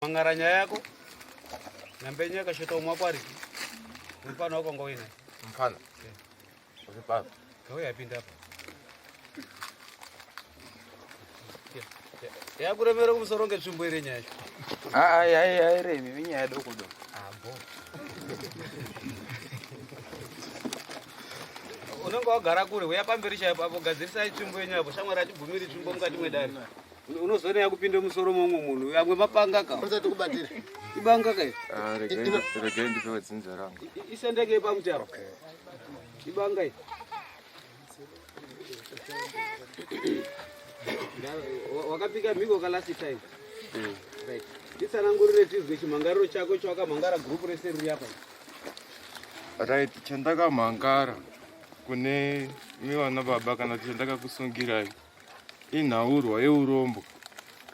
Mangara nyaya yako. Nyambe nyaya kashota umwe wako aripi? Mfana wako wanga uinaye. Mfana. Uri papi? Kauya apinda apa. Yakuremera kumusoro ngetsvimbo iri nyaya yacho. Ah, ai ai ai remi inyaya doko doko. Ah, bo. Unenge wagara kure, uya pamberi chaipo apo gadzirisai tsvimbo yenyu apo. Shamwari hatibvumiri tsvimbo mukati mwedare. Unozoona yakupinda musoro momwe munhu amwe mapanga ka. Usati kubatira. Ibanga ka. Ah, regai regai ndipe dzinza rangu. Isendeke pamuti apa. Ibanga iyi. Wakapika mhiko ka last time. Right. Titsanangurire tizwe chimhangariro chako chawakamhangara group rese riri apa. Right, chandakamhangara kune mi vana baba kana kuti chandakakusungirai inhaurwa yeurombo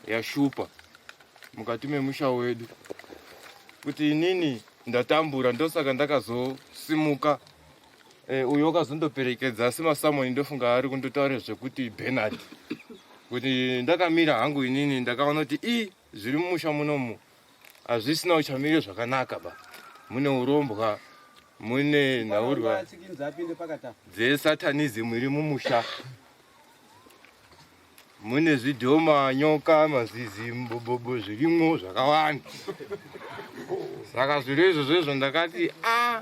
yashupa mukati memusha wedu kuti inini ndatambura ndosaka ndakazosimuka e, uyo wakazondoperekedza asi masamoni ndofunga ari kundotaura zvekuti Bernard kuti ndakamira hangu inini ndakaona kuti i zviri mumusha munomu hazvisina uchamire zvakanaka ba mune urombwa mune nhaurwa dzesatanism iri mumusha mune zvidhoma nyoka mazizi mbobobo zvirimwo zvakawanda saka zviro izvozvo izvo ndakati a ah,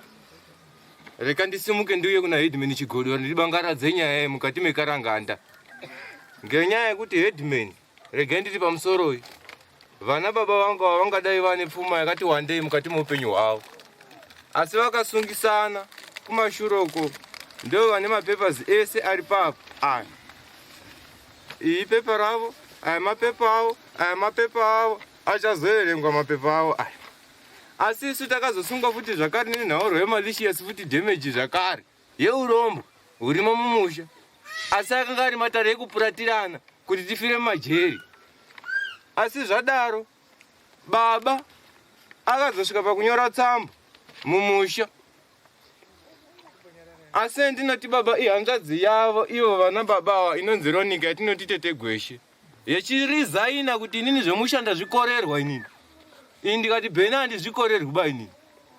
reka ndisimuke ndiuye kuna headman Chigodora ndibangaradze nyaya ye mukati mekaranganda ngenyaya yekuti headman regai nditi pamusoroi vana baba vangu ava vangadai vane pfuma yakati wandei mukati meupenyu hwavo asi vakasungisana kumashure uko ndo vane mapapers ese ari papo aya iyi pepa ravo aya mapepa avo aya mapepa avo achazoverengwa mapepa avo aya asi isu takazosungwa futi zvakare nenhauro yemalicious futi damage zvakare yeurombo hurimo mumusha asi akanga ari matare ekupuratirana kuti tifire mumajeri asi zvadaro baba akazosvika pakunyora tsamba mumusha asi ndinoti baba ihanzvadzi yavo ivo vana baba ava inonzi Ronika yatinoti tete Gweshe yechirizaina kuti inini zvemusha ndazvikorerwa inini ini ndikati bhena handizvikorerwi ba inini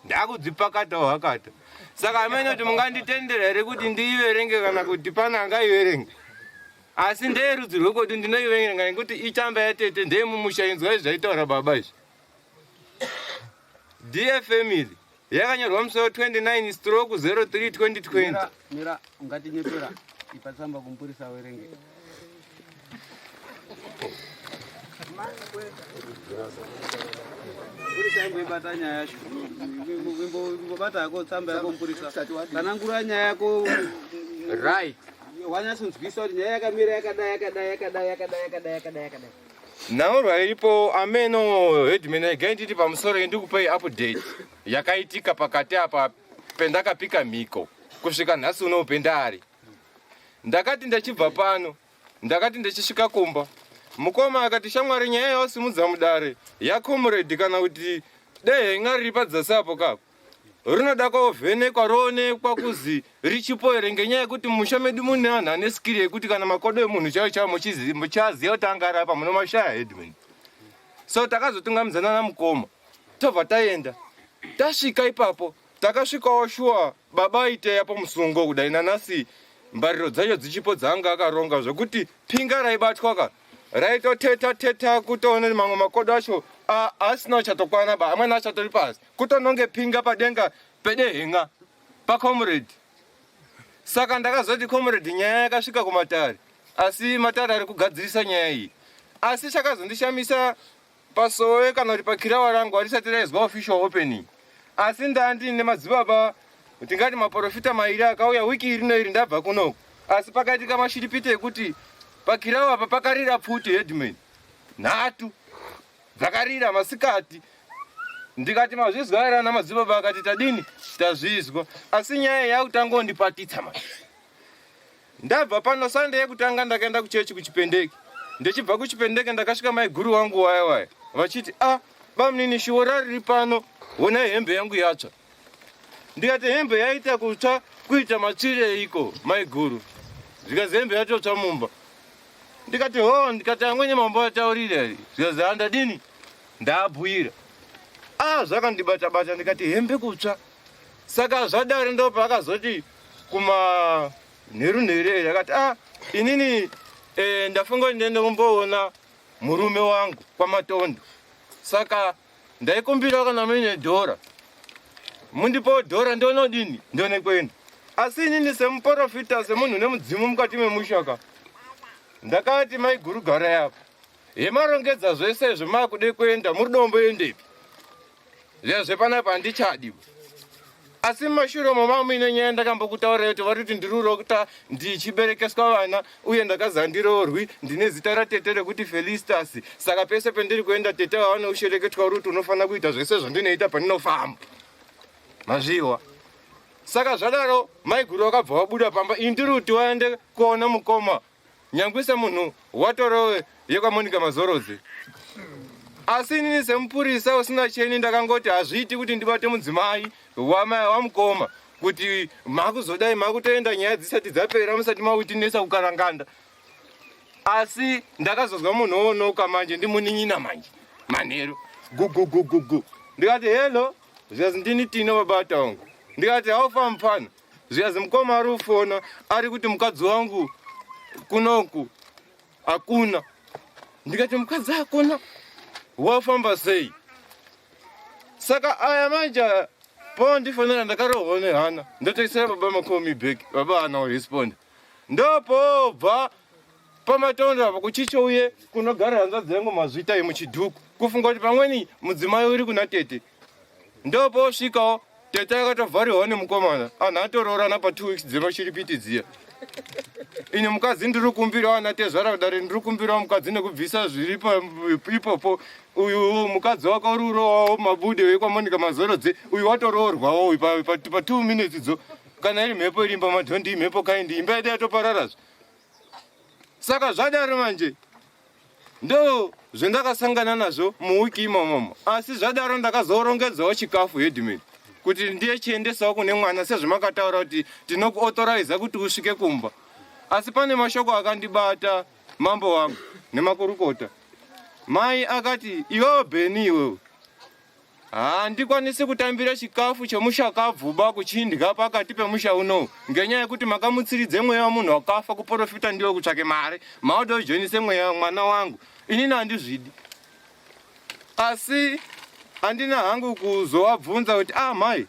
ndakudzipakatawo hakata saka amene kuti munganditendera here kuti ndiiverenge kana kuti pane angaiverenge asi ndeyerudzi rwekwedu ndinoiverenga nekuti ichamba yatete ndeyemumusha inzwai zvaitaura baba izvi dear family yakanyorwa musi wa 29 stroke 03 2020 mira ungatinyepera ipa tsamba kumupurisa awerenge mupurisa imboibata nyaya yacho imbobata yako tsamba yako mupurisa tsanangura nyaya yako right wanyatsonzwisa kuti nyaya yakamira yakadai yakadai yakadai yakadai yakadai yakadai yakadai nhaurwa iripo ameno headman regai nditi pamusoro ndikupei update yakaitika pakati apa pendakapika mhiko kusvika nhasi uno pendari ndakati ndachibva pano ndakati ndichisvika kumba mukoma akati shamwari nyaya yawasimudza mudare yacomrade kana kuti dehenga riri padzasi apo kako rinoda kovhenekwa roonekwa kuzi richipo here ngenyaya yekuti mumusha medu mune vanhu ane skiri yekuti kana makodo emunhu chaiwo chaiwo muchaziva kuti anga ari apa munomashaya headman so takazotungamidzana namukoma tobva taenda tasvika ipapo takasvikawo shuwa baba aiteya pamusungo kudai nanasi mbariro dzacho dzichipo dzaanga akaronga zvekuti pinga raibatwa ka raitoteta teta kutoona mamwe makodo acho asina uchatokwana ba amweni achatori pasi kutononge pinga padenga pedehenga pacomrade saka ndakazoti comrade nyaya yakasvika kumatare asi matare ari kugadzirisa nyaya iyi asi chakazondishamisa pasowe kana kuti pakirawa rangu harisati raizwa official opening asi ndandine madzibaba tingati maprofita mairi akauya wiki irino iri ndabva kunoku asi pakaitika mashiripiti ekuti pakirawa apa pakarira pfuti headman nhatu dzakarira masikati ndikati mazvizwa here ana madzibaba akati tadini tazvizwa asi nyaya yakutanga undipatitsa manje ndabva pano sande yekutanga ndakaenda kuchechi kuchipendeke ndichibva kuchipendeke ndakasvika maiguru wangu waya waya vachiti a ah, bamunini shiora riri pano honai hembe yangu yatsva ndikati hembe yaita kutsva kuita matsvireiko maiguru zvikazi hembe yatotsva mumba ndikati ho ndikati amweni mambo ataurire zvikazi handadini. Ndaabhuyira. Ah, zvakandibata bata ndikati hembe kutsva. Saka zvadaro ndopaakazoti kuma nheru nheru ere akati ah inini eh, ndafunga kuti ndiende kumboona murume wangu kwamatondo. Saka ndaikumbira kana muine dhora mundipewo dhora ndonodini ndione kuenda. Asi inini semuporofita semunhu nemudzimu mukati memushaka ndakati maiguru garai apa Yemarongedza zvese izvo makude kuenda muri domboendepi? Zviya zvepanapa handichadi. Asi mumashure umo mamuine nyaya ndakambokutaura kuti vari kuti ndiri kurota ndichiberekeswa vana uye ndakazi handiroorwi ndine zita ratete rekuti Felistas saka pese pendiri kuenda tete vava neushereketwa uri kuti unofanira kuita zvese zvandinoita pandinofamba. Mazviwa. Saka zvadaro maiguru vakabva vabuda pamba ini ndiri kuti vaende kuona mukoma Nyangwe semunhu watorowe yekwaMonica Mazorodze. Asi inini semupurisa usina cheni ndakangoti hazviiti kuti ndibate mudzimai wamukoma kuti makuzodai makutoenda nyaya dzisati dzapera musati mawitinesa kukaranganda. Asi ndakazozwa munhu oonoka manje ndimunin'ina manje manheru gugugugugu ndikati hello zvikanzi ndini Tino baba Taungu ndikati haufa mupfana Zvikanzi mukoma ari kufona ari kuti mukadzi wangu kunoku hakuna. Ndikati mukadzi hakuna wafamba sei? Saka aya manje pondifonera ndakarohwa nehana ndotoisira baba makomi back baba haana kurespond ndopobva pamatondo apo kuchicho uye kunogara hanzvadzi yangu mazvita yemuchidhuku kufunga kuti pamweni mudzimai uri kuna tete Ndoposvikawo tete akatovharirwa nemukomana anhu atoroorana pa two weeks dzemashiripiti dziya. Ini mukadzi ndiri kumbirawo ana tezvara kudare ndiri kumbirawo mukadzi nekubvisa zviri ipopo. Uyu mukadzi wako uri urowawo mabude wekwaMonica Mazorodze uyu watoroorwawo uyu pa 2 minutes dzo kana iri mhepo iri imba madhondi imhepo kaindi imba yedu yatopararazve. Saka zvadaro manje Ndo zvendakasangana nazvo muwiki imomomo asi zvadaro ndakazorongedzawo chikafu headman kuti ndiye chiendesawo kune mwana sezvamakataura kuti tinokuauthoriza kuti usvike kumba asi pane mashoko akandibata mambo wangu nemakurukota mai akati iwewe bheni iwewe Handikwanisi kutambira chikafu chomushakabvuba kuchindya pakati pemusha unowu ngenyaya yekuti makamutsiridze mweya wemunhu wakafa kuporofita ndiwo kutsvake mari maoda ujoinise mweya mwana wangu inini handizvidi asi handina hangu kuzovabvunza kuti ah mhai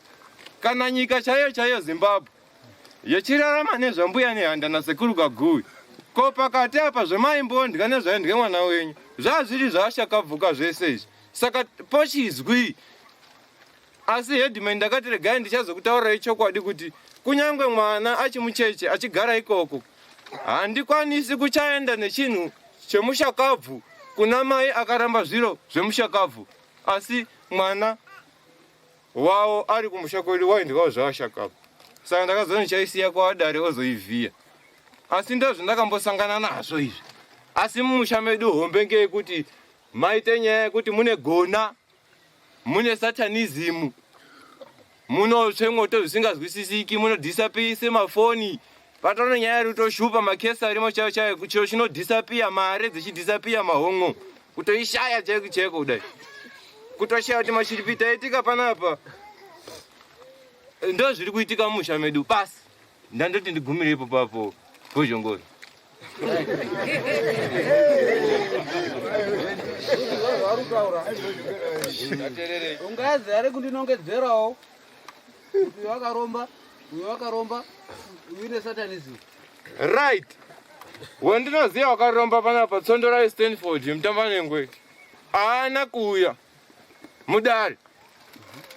kana nyika chaiyo chaiyo Zimbabwe yechirarama nezvambuya nehanda nasekuru kaguvi ko pakati apa zvemaimbondya nezvaindya mwana wenyu zvazviri zvashakabvuka zvese izvi saka pochizwi asi headman ndakati regai ndichazokutaurirai chokwadi kuti kunyange mwana achimucheche achigara ikoko handikwanisi kuchaenda nechinhu chemushakabvu kuna mai akaramba zviro zvemushakabvu asi mwana wavo ari kumusha kwedu waindikawo zvavashakabvu saka ndakazoona ndichaisiya kwadare ozoivhiya asi ndozvandakambosangana nazvo izvi asi mumusha medu hombe ngeyekuti Maite nyaya yekuti mune gona, mune satanism, munotsve mwoto zvisingazwisisiki, munodhisapiise mafoni. Patano nyaya iri kutoshupa makesi arimo chaiyo chaiyo, chiro chinodhisapiya mare dzichidhisapiya mahon'o, kutoishaya chaiko chaiko kudai. Kutoshaya kuti mashiripiti aitika panapa ndozviri kuitika mumusha medu pasi. Ndandoti ndigumire ipo papo bhozhongoro. Ungazi ari kundinongedzerawo kuti uyu wakaromba, uyu wakaromba, uyu une satanism. Right. Wandinoziva wakaromba panapa Tsondorai Stanford Mutambanengwe. Haana kuuya. mudare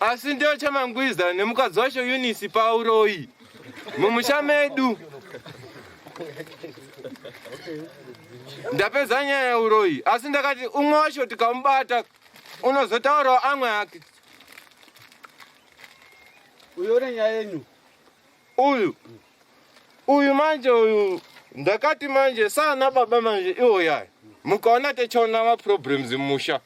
asi ndiyo chamangwiza nemukadzi wacho Eunice pauroyi mumusha medu ndapedza nyaya yeuroyi asi ndakati umwe wacho tikamubata unozotaurawo amwe ake uyo une nyaya yenyu uyu uyu manje uyu ndakati manje sana baba manje iwo yayo mukaona techiona maproblems mumusha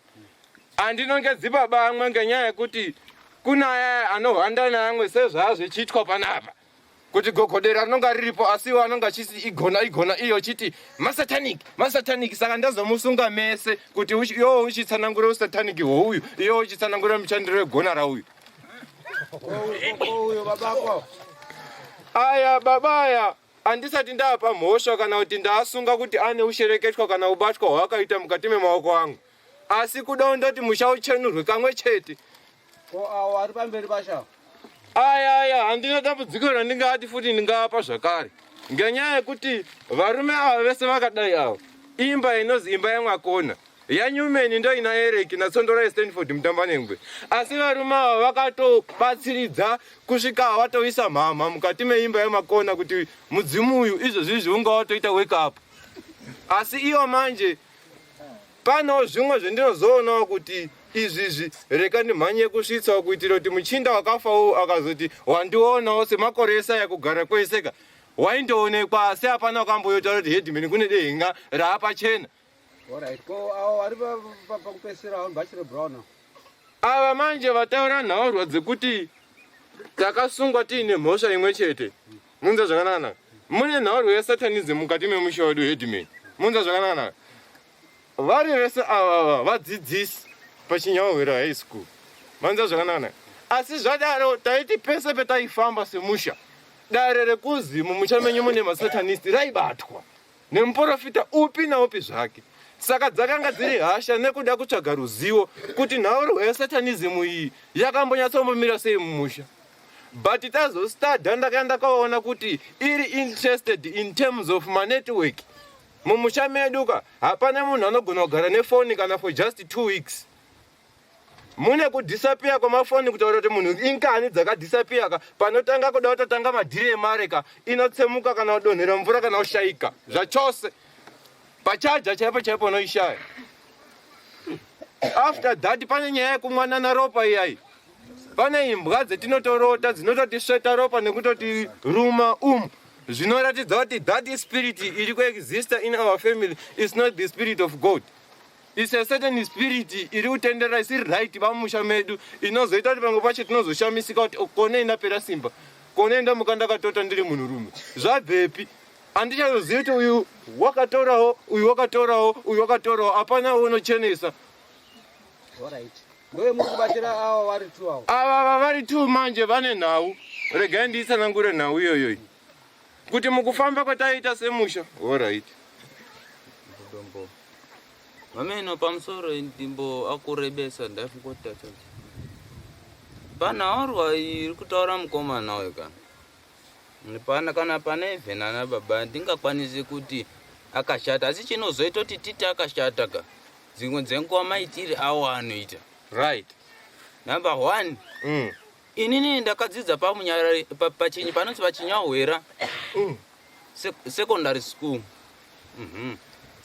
andinongedzi baba amwe ngenyaya yekuti kuna aya anohwanda naamwe sezvaazvichiitwa panapa. Kuti gogodera rinonga riripo asi iwo anonga achiti igona igona iyo chiti masatanic masatanic saka ndazomusunga mese kuti iwo uchitsanangura usatanic hwouyu iwo uchitsanangura mushandiro wegona rauyu. Aya baba aya handisati ndaapa mhosva kana kuti ndaasunga kuti ane ushereketwa kana ubatwa hwaakaita mukati memaoko angu asi kuda undoti musha uchenurwe kamwe chete. Ko awo ari pamberi pacho? Aya aya handina dambudziko randingati futi ndingapa zvakare ngenyaya yekuti varume ava vese vakadai ava imba inozi imba yemwakona yaNewman ndo ina Eric naTsondorai Stanford Mutambanengwe asi varume ava vakatobatsiridza kusvika vatoisa mhamha mukati meimba yemakona kuti mudzimu uyu izvozvizvi unga watoita wake up asi iwo manje Panewo zvimwe zvendinozoonawo kuti izvizvi reka ndimhanye kusvitsawo kuitira kuti muchinda wakafa uwu akazoti wandionawo semakore ese aya kugara kweseka waindoonekwa asi hapana wakamboyotaura kuti headman kune dehenga raapachena. Alright, ko avo vari pakupedzisira avo bhachi rebrown ava manje vataura nhaurwa dzekuti takasungwa tiine mhosva imwe chete. Munza zvakanaka. Mune nhaurwa yesatanism mukati memusha wedu headman. Munza zvakanaka. Vari vese ava vadzidzisi paChinyauhwera High School. Manza zvakanaka. Asi zvadaro taiti pese petaifamba semusha dare rekuzi mumusha menyu mune masatanist raibatwa nemuporofita upi naupi zvake. Saka dzakanga dziri hasha nekuda kutsvaga ruzivo kuti nhaurwa yesatanism iyi yakambonyatsombomira sei mumusha. But tazostada ndakanga ndakaona kuti iri interested in terms of manetwork. Mumusha medu ka hapana munhu anogona kugara nefoni kana for just 2 weeks. Mune kudisappear kwemafoni kutaura kuti munhu inkani dzakadisappear ka panotanga kuda kutotanga madhiri emari ka inotsemuka kana kudonhera mvura kana kushaika zvachose. Pachaja chaipo chaipo unoishaya. After that pane nyaya yekumwanana ropa iyai. Pane imbwa dzetinotorota dzinototisveta ropa nekutotiruma zvinoratidza kuti that spirit iri kuexista in our family is not the spirit of God. It's a certain spirit iri kutenderera isiri right pamusha medu inozoita kuti pamwe pacho tinozoshamisika kuti kone ndapera simba kone ndamuka ndakatota ndiri munhurume zvabvepi andichazozivi kuti uyu wakatorawo uyu wakatorawo uyu wakatorawo hapana unochenesa. Alright. Ndoye muri kubatira ava vari two avo. Ava vari two manje vane nhau. Regai ndiitsanangure nhau iyoyoyi. Kuti mukufamba kwataiita semusha. Alright. Dombo. Mameno pamusoro ndimbo akurebesa ndaifunga kuti tatadza. Panhaurwa iri kutaura mukomana uyu kana. Pana kana pane even ana baba ndingakwanisi kuti akashata asi chinozoita kuti titi akashata ka dzimwe dzenguva maitire awo anoita. Right. Number 1. Inini ndakadzidza pamunyarari pachinyi panonzi pachinyahwera. Secondary school.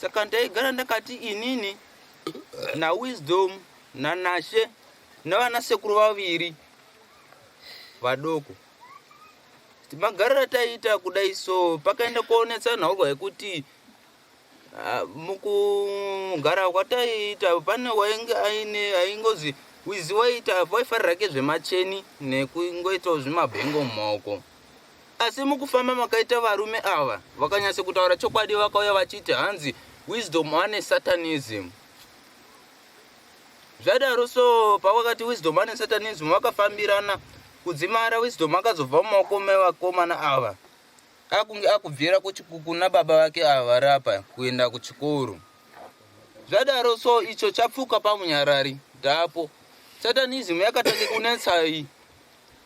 Saka ndaigara ndakati inini na Wisdom na Nashe navana sekuru vaviri vadoko. Magariro ataiita kudai so pakaenda kuonetsa nhaurwa yekuti mukugara kwataiita pane wainge aine aingozi wizi waiita waifarira ke zvemacheni nekungoitawo zvimabhengo mumaoko. Asi mukufamba makaita varume ava vakanyatso kutaura chokwadi vakauya vachiti hanzi Wisdom ane satanism. Zvadaro so pavakati Wisdom ane satanism vakafambirana kudzimara Wisdom akazobva mumaoko mevakomana ava akunge akubvira kuna baba vake ava vari apa kuenda kuchikoro. Zvadaro so icho chapfuka pamunyarari ndapo satanism yakatanga kunetsa iyi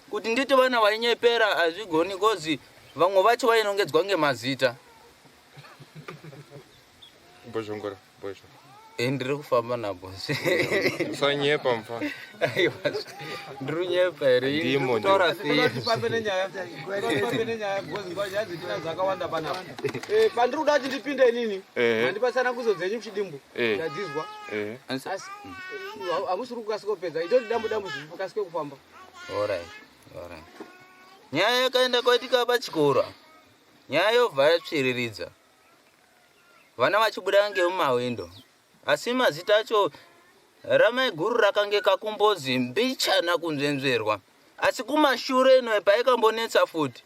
kuti nditi vana vainyepera hazvigoni kozi vamwe vacho vainongedzwa ngemazita. Bozhongora, bozho. Ndiri kufamba napo. Usanyepa mfana. Aiwa. Ndiri kunyepa here? Ndimo, Kutaura sei? Tifambe nenyaya. Tifambe nenyaya because nguva nyaya dzatinadzo dzakawanda panapa. Pandiri kuda kuti ndipinde inini. Handipa tsanangudzo dzenyu muchidimbu. Ndadzizwa. Asi hamusiri kukasika kupedza. Itoti dambu dambu zvikasike kufamba. Alright. Alright. Nyaya yakaenda kwaitika pachikoro. Nyaya yobva yatsviriridza. Vana vachibuda ngemumawindo. Asi mazita acho ramaiguru rakange kakumbozi mbichana kunzvenzverwa. Asi kumashure ino paikambonetsa futi.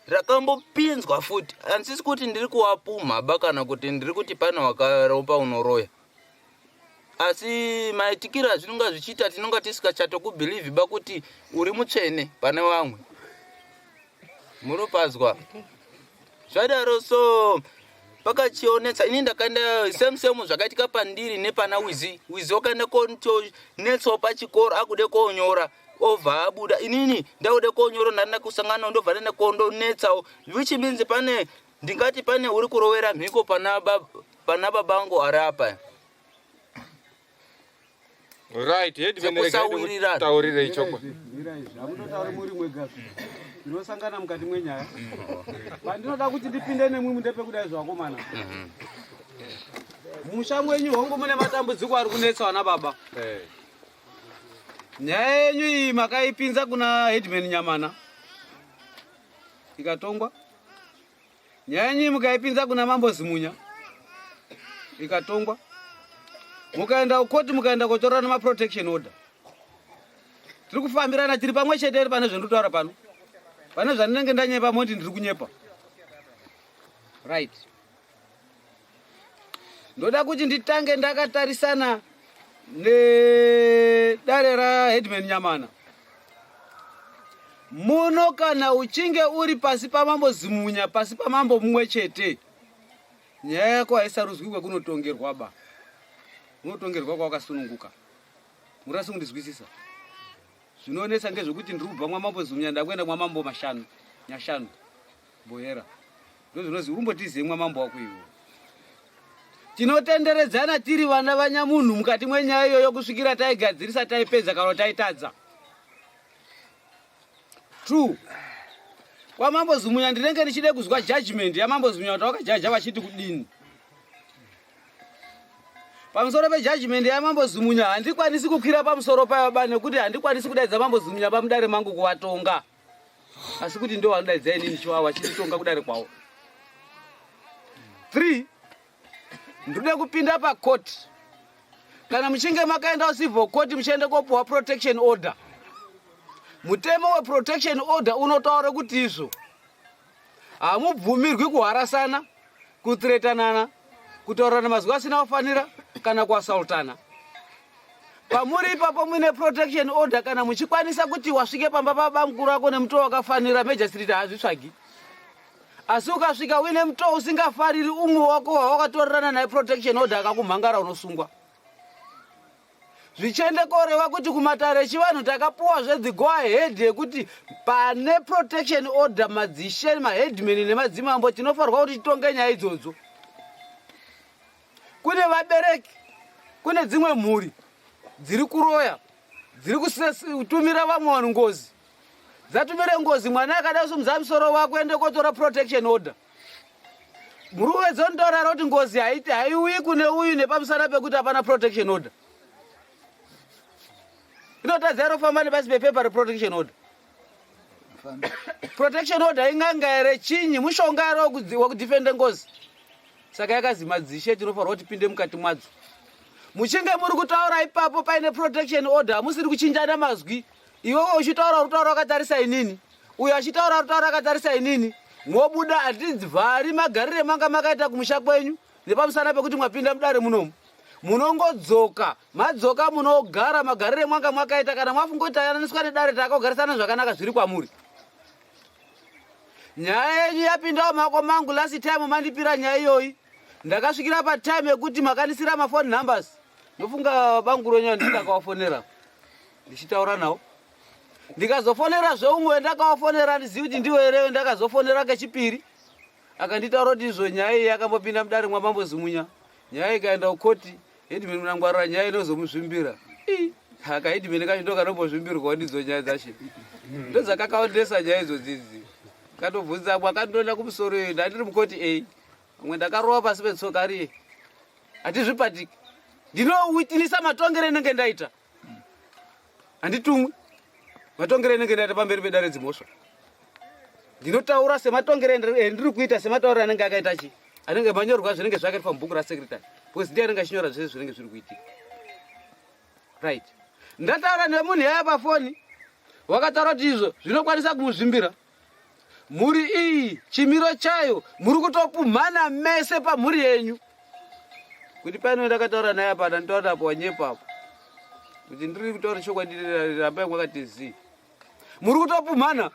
Rakambopinzwa futi. Handisisi kuti ndiri kuwapumha ba kana kuti ndiri kuti pane wakaropa unoroya. Asi maitikiro azvinonga zvichiita tinonga tisikachatokubhilivhi ba kuti uri mutsvene pane vamwe. Muropazwa. Zvadaro so pakachionetsa ini ndakaenda same same zvakaitika pandiri nepana Wizi. Wizi wakaenda konetsawo pachikoro akude konyora obva abuda inini ndakude konyora ndanda kusangana ndobva ndaenda kondonetsawo which means pane ndingati pane uri kurovera mhiko pana pana babangu ari apa. Right, headman regai ndikutaurirei chokwadi. Hamutotauri muri mwega tinosangana mukati mwenyaya. Pandinoda kuti ndipinde nemwi ndepekudai zvakomana. Musha mwenyu hongu mune matambudziko ari kunetsa vana baba. Eh. Nyaya yenyu iyi makaipinza kuna headman Nyamana ikatongwa. Nyaya yenyu mukaipinza kuna mambo Zimunya ikatongwa. Mukaenda kukoti mukaenda kotorana maprotection order. Tiri kufambirana tiri pamwe chete here pane zvandinotaura pano? Pane zvandinenge ndanyepa moti ndiri kunyepa. Right. Ndoda kuti nditange ndakatarisana nedare raheadman Nyamana. Muno kana uchinge uri pasi pamambo Zimunya, pasi pamambo mumwe chete, nyaya yako haisarudzwi kwekunotongerwa ba. Unotongerwa kwawakasununguka. Murasi kundizwisisa. Zvinonetsa ngezvekuti ndiri kubva mwamambo Zimunya ndakuenda mwamambo Mashanu, Nyashanu. Bohera. Ndozvinozi umbotizei mwamambo wako iwe. Tinotenderedzana tiri vana vanyamunhu mukati mwenyaya iyoyo kusvikira taigadzirisa taipedza kana taitadza. True. Kwamambo Zimunya ndinenge ndichide kuzwa judgment yamambo Zimunya kuti wakajaja vachiti kudini. Pamusoro pejudgment yamambo Zimunya handikwanisi kukwira pamusoro payo ba nekuti handikwanisi kudaidza mambo Zimunya pamudare mangu kuvatonga. Asi kuti ndo vanodaidza inini chiwawa vachinditonga kudare kwavo. 3 Ndoda kupinda pacourt. Kana muchinge makaenda kucivil court muchienda kopuwa protection order. Mutemo weprotection order unotaura kuti izvo hamubvumirwi kuharasana, kuthreatanana, kutaurirana mazwi asina kufanira kana kuasaultana. Pamuri ipapo muine protection order kana muchikwanisa kuti wasvike pamba pabamukuru ako nemutoo wakafanira, magistrate haazvitsvagi. Asi ukasvika uine mutoo usingafariri umwe wako wawakatorerana naye protection order akakumhangara unosungwa. Zvichiende koreva kuti kumatare echivanhu takapuwa zve the go ahead yekuti pane protection order madzishe maheadman nemadzimambo tinofanirwa kuti titonge nyaya idzodzo. Kune vabereki, kune dzimwe mhuri dziri kuroya, dziri kutumira vamwe vanhu ngozi. Dzatumire ngozi mwana akada kusumudza musoro wako ende kotora protection order. Murume dzonditora roti ngozi haiti haiuyi kune uyu nepamusana pekuti hapana protection order. Inotadza here kufamba nepasi pepepa reprotection order? Protection order ing'anga here chinyi mushonga here wekudefende ngozi? Saka yakazi madzishe tinofanirwa kuti tipinde mukati mwadzo. Muchinge muri kutaura ipapo paine protection order hamusiri kuchinjana mazwi. Iwewe uchitaura uri kutaura wakatarisa inini, uyo achitaura uri kutaura akatarisa inini. Mobuda hatidzivhari magarire manga makaita kumusha kwenyu nepamusana pekuti mwapinda mudare munomu. Munongodzoka, madzoka munogara magarire mwanga mwakaita kana mwafunga kuti tayananiswa nedare takaogarisana zvakanaka zviri kwamuri. Nyaya yenyu yapindawo maoko mangu last time mandipira nyaya iyoyi. Ndakasvikira patime yekuti makandisira mafone numbers. Ndofunga bangu renyu ndindakawafonera. Ndichitaura nawo. Ndikazofonera zveumwe wendakawafonera handizivi kuti ndiwe here wendakazofonera kechipiri. Akanditaura kuti izvo nyaya iyi yakambopinda mudare mwamambo Zimunya. Nyaya ikaenda kukoti, headman Munangwarira nyaya inozomuzvimbira. Aka headman kacho ndokanombozvimbirwawo ndidzo nyaya dzacho. Ndodzakakaondesa nyaya idzodzi idzi. Katobvunza amwe akandonda kumusoro iyo ndandiri mukoti A. Amwe ndakarova pasi petsoka riye. Hatizvipatiki. Ndinowitinisa matongero enenge ndaita. Handitumwi. Matongero enenge ndaita pamberi pedare dzimhosva. Ndinotaura sematongero endiri kuita sematauriro anenge akaita chi anenge manyorwa zvinenge zvakaitwa mubhuku rasecretary because ndiye anenge achinyora zvese zvinenge zviri kuitika. Right. Ndataura nemunhu yaya pafoni wakataura kuti izvo zvinokwanisa kumuzvimbira. Mhuri iyi chimiro chayo muri kutopumhana mese pamhuri yenyu. Kuti pano ndakataura naye apa ndanditaura apo wanyepa apo. Kuti ndiri kutaura chokwadi rambai mwakati zii. Muri kutopumhana.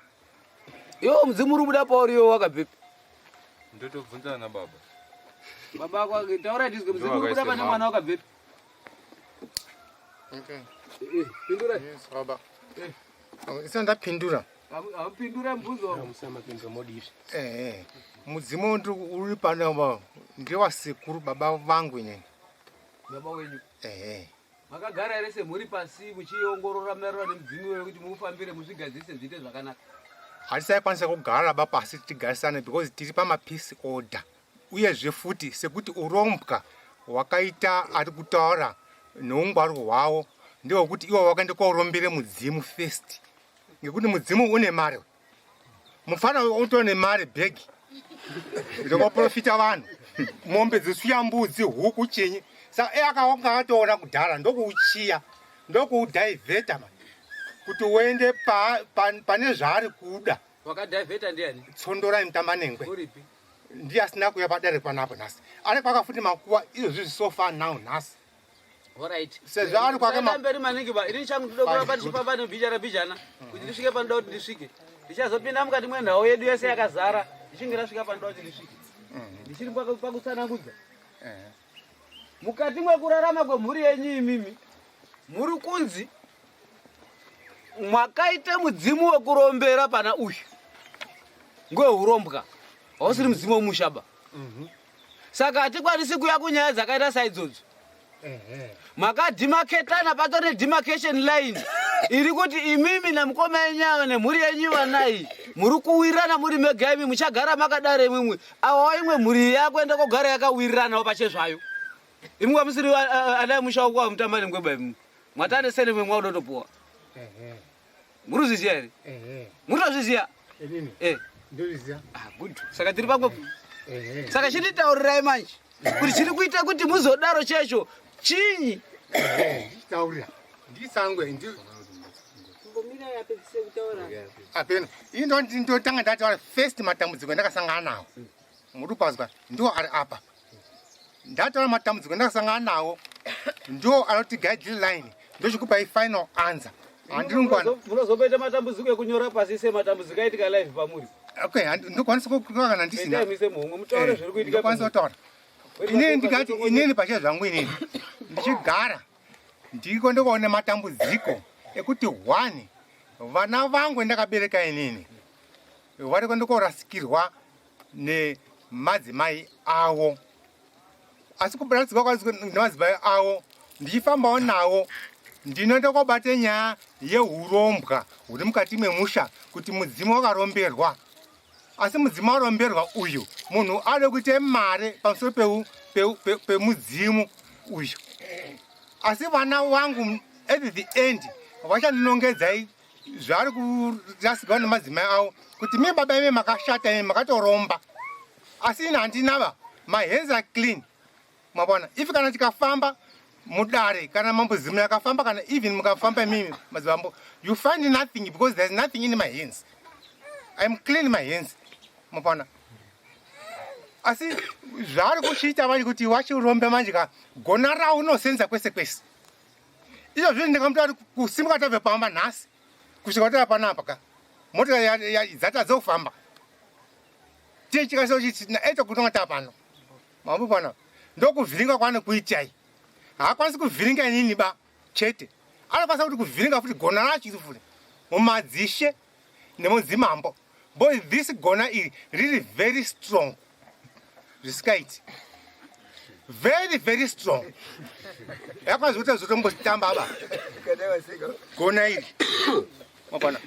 Iwo mudzimu uri kubuda pauri iwo wakabvepi? Ndotobvunzana nababa. Baba ako taura tizwe mudzimu uri kubuda pane mwana wakabvepi? Okay. Eh, eh, pindura. Yes, baba. Eh. Isa ndapindura. Apindura mubvunzo. Eh, eh. Mudzimu uri pano ndewasekuru baba vangu inini. Baba wenyu. Eh. Makagara here semhuri pasi muchiongorora maererano nemudzimu iwoyo kuti muufambire muzvigadzirise zviite zvakanaka? Hatisaikwanisa kugara ba pasi tigarisane because tiri pamapeace order uyezve futi sekuti urombwa hwakaita ari kutaura neungwaru hwawo ndehwekuti iwo wakaenda korombere mudzimu first ngekuti mudzimu une mari mufana utori nemari bhegi rekuprofita vanhu mombe dzisuya mbudzi huku chinyi saka iye akawanga atoona kudhara ndokuuchiya ndokuudhaivheta ma kuti uende pane zvaari kuda. Wakadhaivheta ndiani? Tsondorai Mutambanengwe. Uripi? Ndiye asina kuuya padare panapo nhasi. Ari kwaka futi makuwa izvozvi so far now nhasi. Alright. Sezvo ari kwake ma mberi maningi ba. Ini changu ndoda kuramba ndichifamba nebhijana bhijana kuti ndisvike panoda kuti ndisvike. Ndichazopinda mukati mwenhau yedu yese yakazara ndichinge ndasvika panoda kuti ndisvike. Ndichiri pakutsanangudza. Mukati mwekurarama kwemhuri yenyu imimi muri kunzi mwakaita mudzimu wekurombera pana uyu ngwehurombwa hausiri mudzimu wemusha ba. Saka hatikwanisi kuya kunyaya dzakaita saidzodzo. Makadhimaketana patori nedemarcation line iri kuti imimi namukoma yenyu ava nemhuri yenyu vanai muri kuwirirana muri mega imi muchagara makadaro imwimwi awawo imwe mhuri yakuenda kogara yakawiriranawo pachezvayo imwe kwamusiri ana musha wako wamutamba nengweba imwe mwatane sene mwe mwaudotopuwa muri kuzviziva here muri kutozviziva eh. Ndozviziva. Ah, good. Saka tiri pamwepo. Saka chinditaurirai manje kuti chiri kuita kuti muzodaro checho chinyi? Ndichitaurira. Ndisangwe ndi Mbomira yapedzise kutaura. Apeno. Ini ndotanga ndataura first matambudziko andakasangana nawo. Muri kupazwa ndiwo ari apa. Ndataura matambudziko andakasangana nawo ndiwo anoti guideline ndochikupai final answer. Handinongwana. Munozoita matambudziko ekunyora pasi sematambudziko aitika live pamuri. Okay, ndokwanisa kukura kana ndisina. Endai muise muhomwe mutaure zviri kuitika. Ndokwanisa kutaura. Inini ndikati inini pache zvangu inini ndichigara ndiko ndikuona matambudziko ekuti one vana vangu ndakabereka inini vari ndikorasikirwa nemadzimai avo asi kurasikirwa nemadzimai avo ndichifambawo nawo ndinoenda kobata nyaya yehurombwa huri mukati memusha kuti mudzimu wakaromberwa asi mudzimu waromberwa uyu munhu ade kuite mare pamusoro pemudzimu uyu asi vana vangu at the end vachandinongedzai zvaari kurasikirwa nemadzimai avo kuti mi baba imi makashata imi makatoromba asi ini handinava my hands are clean mabona if kana tikafamba mudare kana mambo zimu yakafamba kana even mukafamba imimi madzibambo you find nothing because there's nothing in my hands I'm clean my hands mapona asi zvaari kuchiita manje kuti wachirombe manje ka gona rawo unosenza kwese kwese izvo zvino ndingamuta kuti kusimuka tabve pamba nhasi kusvika tava panapa ka mota dzatadza kufamba tichikasira kuti naeto kutonga tava pano mambopana ndokuvhiringa kwaanokuitai haakwanisi kuvhiringa inini ba chete anokwanisa kuti kuvhiringa futi gona racho iri futi mumadzishe nemudzimambo boy this gona iri riri very strong zvisikaiti very very strong yakwanisa kuti zotombotamba ba gona iri mapana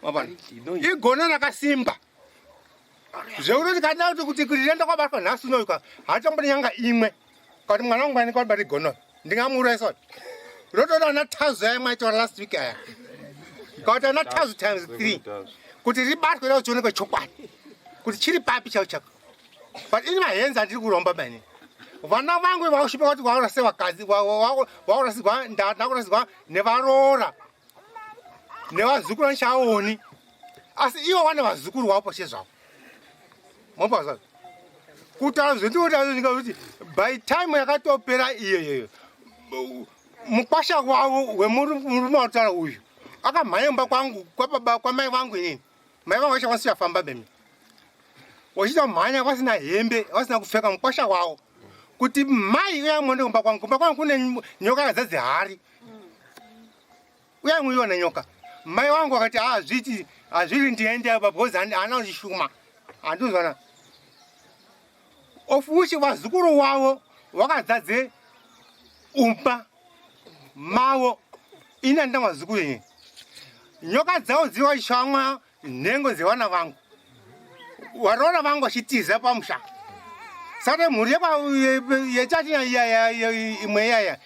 mapana igona rakasimba zvekutoti kana kuti kuti rienda kwabatwa nhasi unoyu ka haatomboni nyanga imwe kati mwana wangu anenge kwabata igono ndingamuurayisa rotoda ana tazu aya maitora last week aya kakuti ana tazu times 3 kuti ribatwe rao chionekwe chokwadi kuti chiri papi chao chako but ini mahenzi andiri kuromba mani vana vangu vakushipa kuti vaurase vakadzi vaurasigwa ndakurasigwa nevaroora nevazukuru vandichaoni. Asi ivo vane vazukuru wavo pachezvavo. Mopa zvazvo. Kutaura zvendinotaura ndinga kuti by time yakatopera iyo iyoyo mukwasha wavo wemurume wataura uyu akamhanya mumba kwangu kwababa kwamai vangu inini mai vangu vachakwanisa kufamba bemi wachiita mhanya vasina hembe vasina kupfeka mukwasha wavo kuti mai uyai muende kumba kwangu kumba kwangu kune nyoka yakazadze hari uyai muione nyoka mai wangu akati hazviti ah, hazviri ndiende apa because haana kuchishuma handizvana of which vazukuru wavo vakadzadze umba mavo ini handina vazukuru ini nyoka dzavo dzivachamwa nhengo dzevana vangu varoora vangu vachitiza pamusha saka mhuri yechati imwe iyaya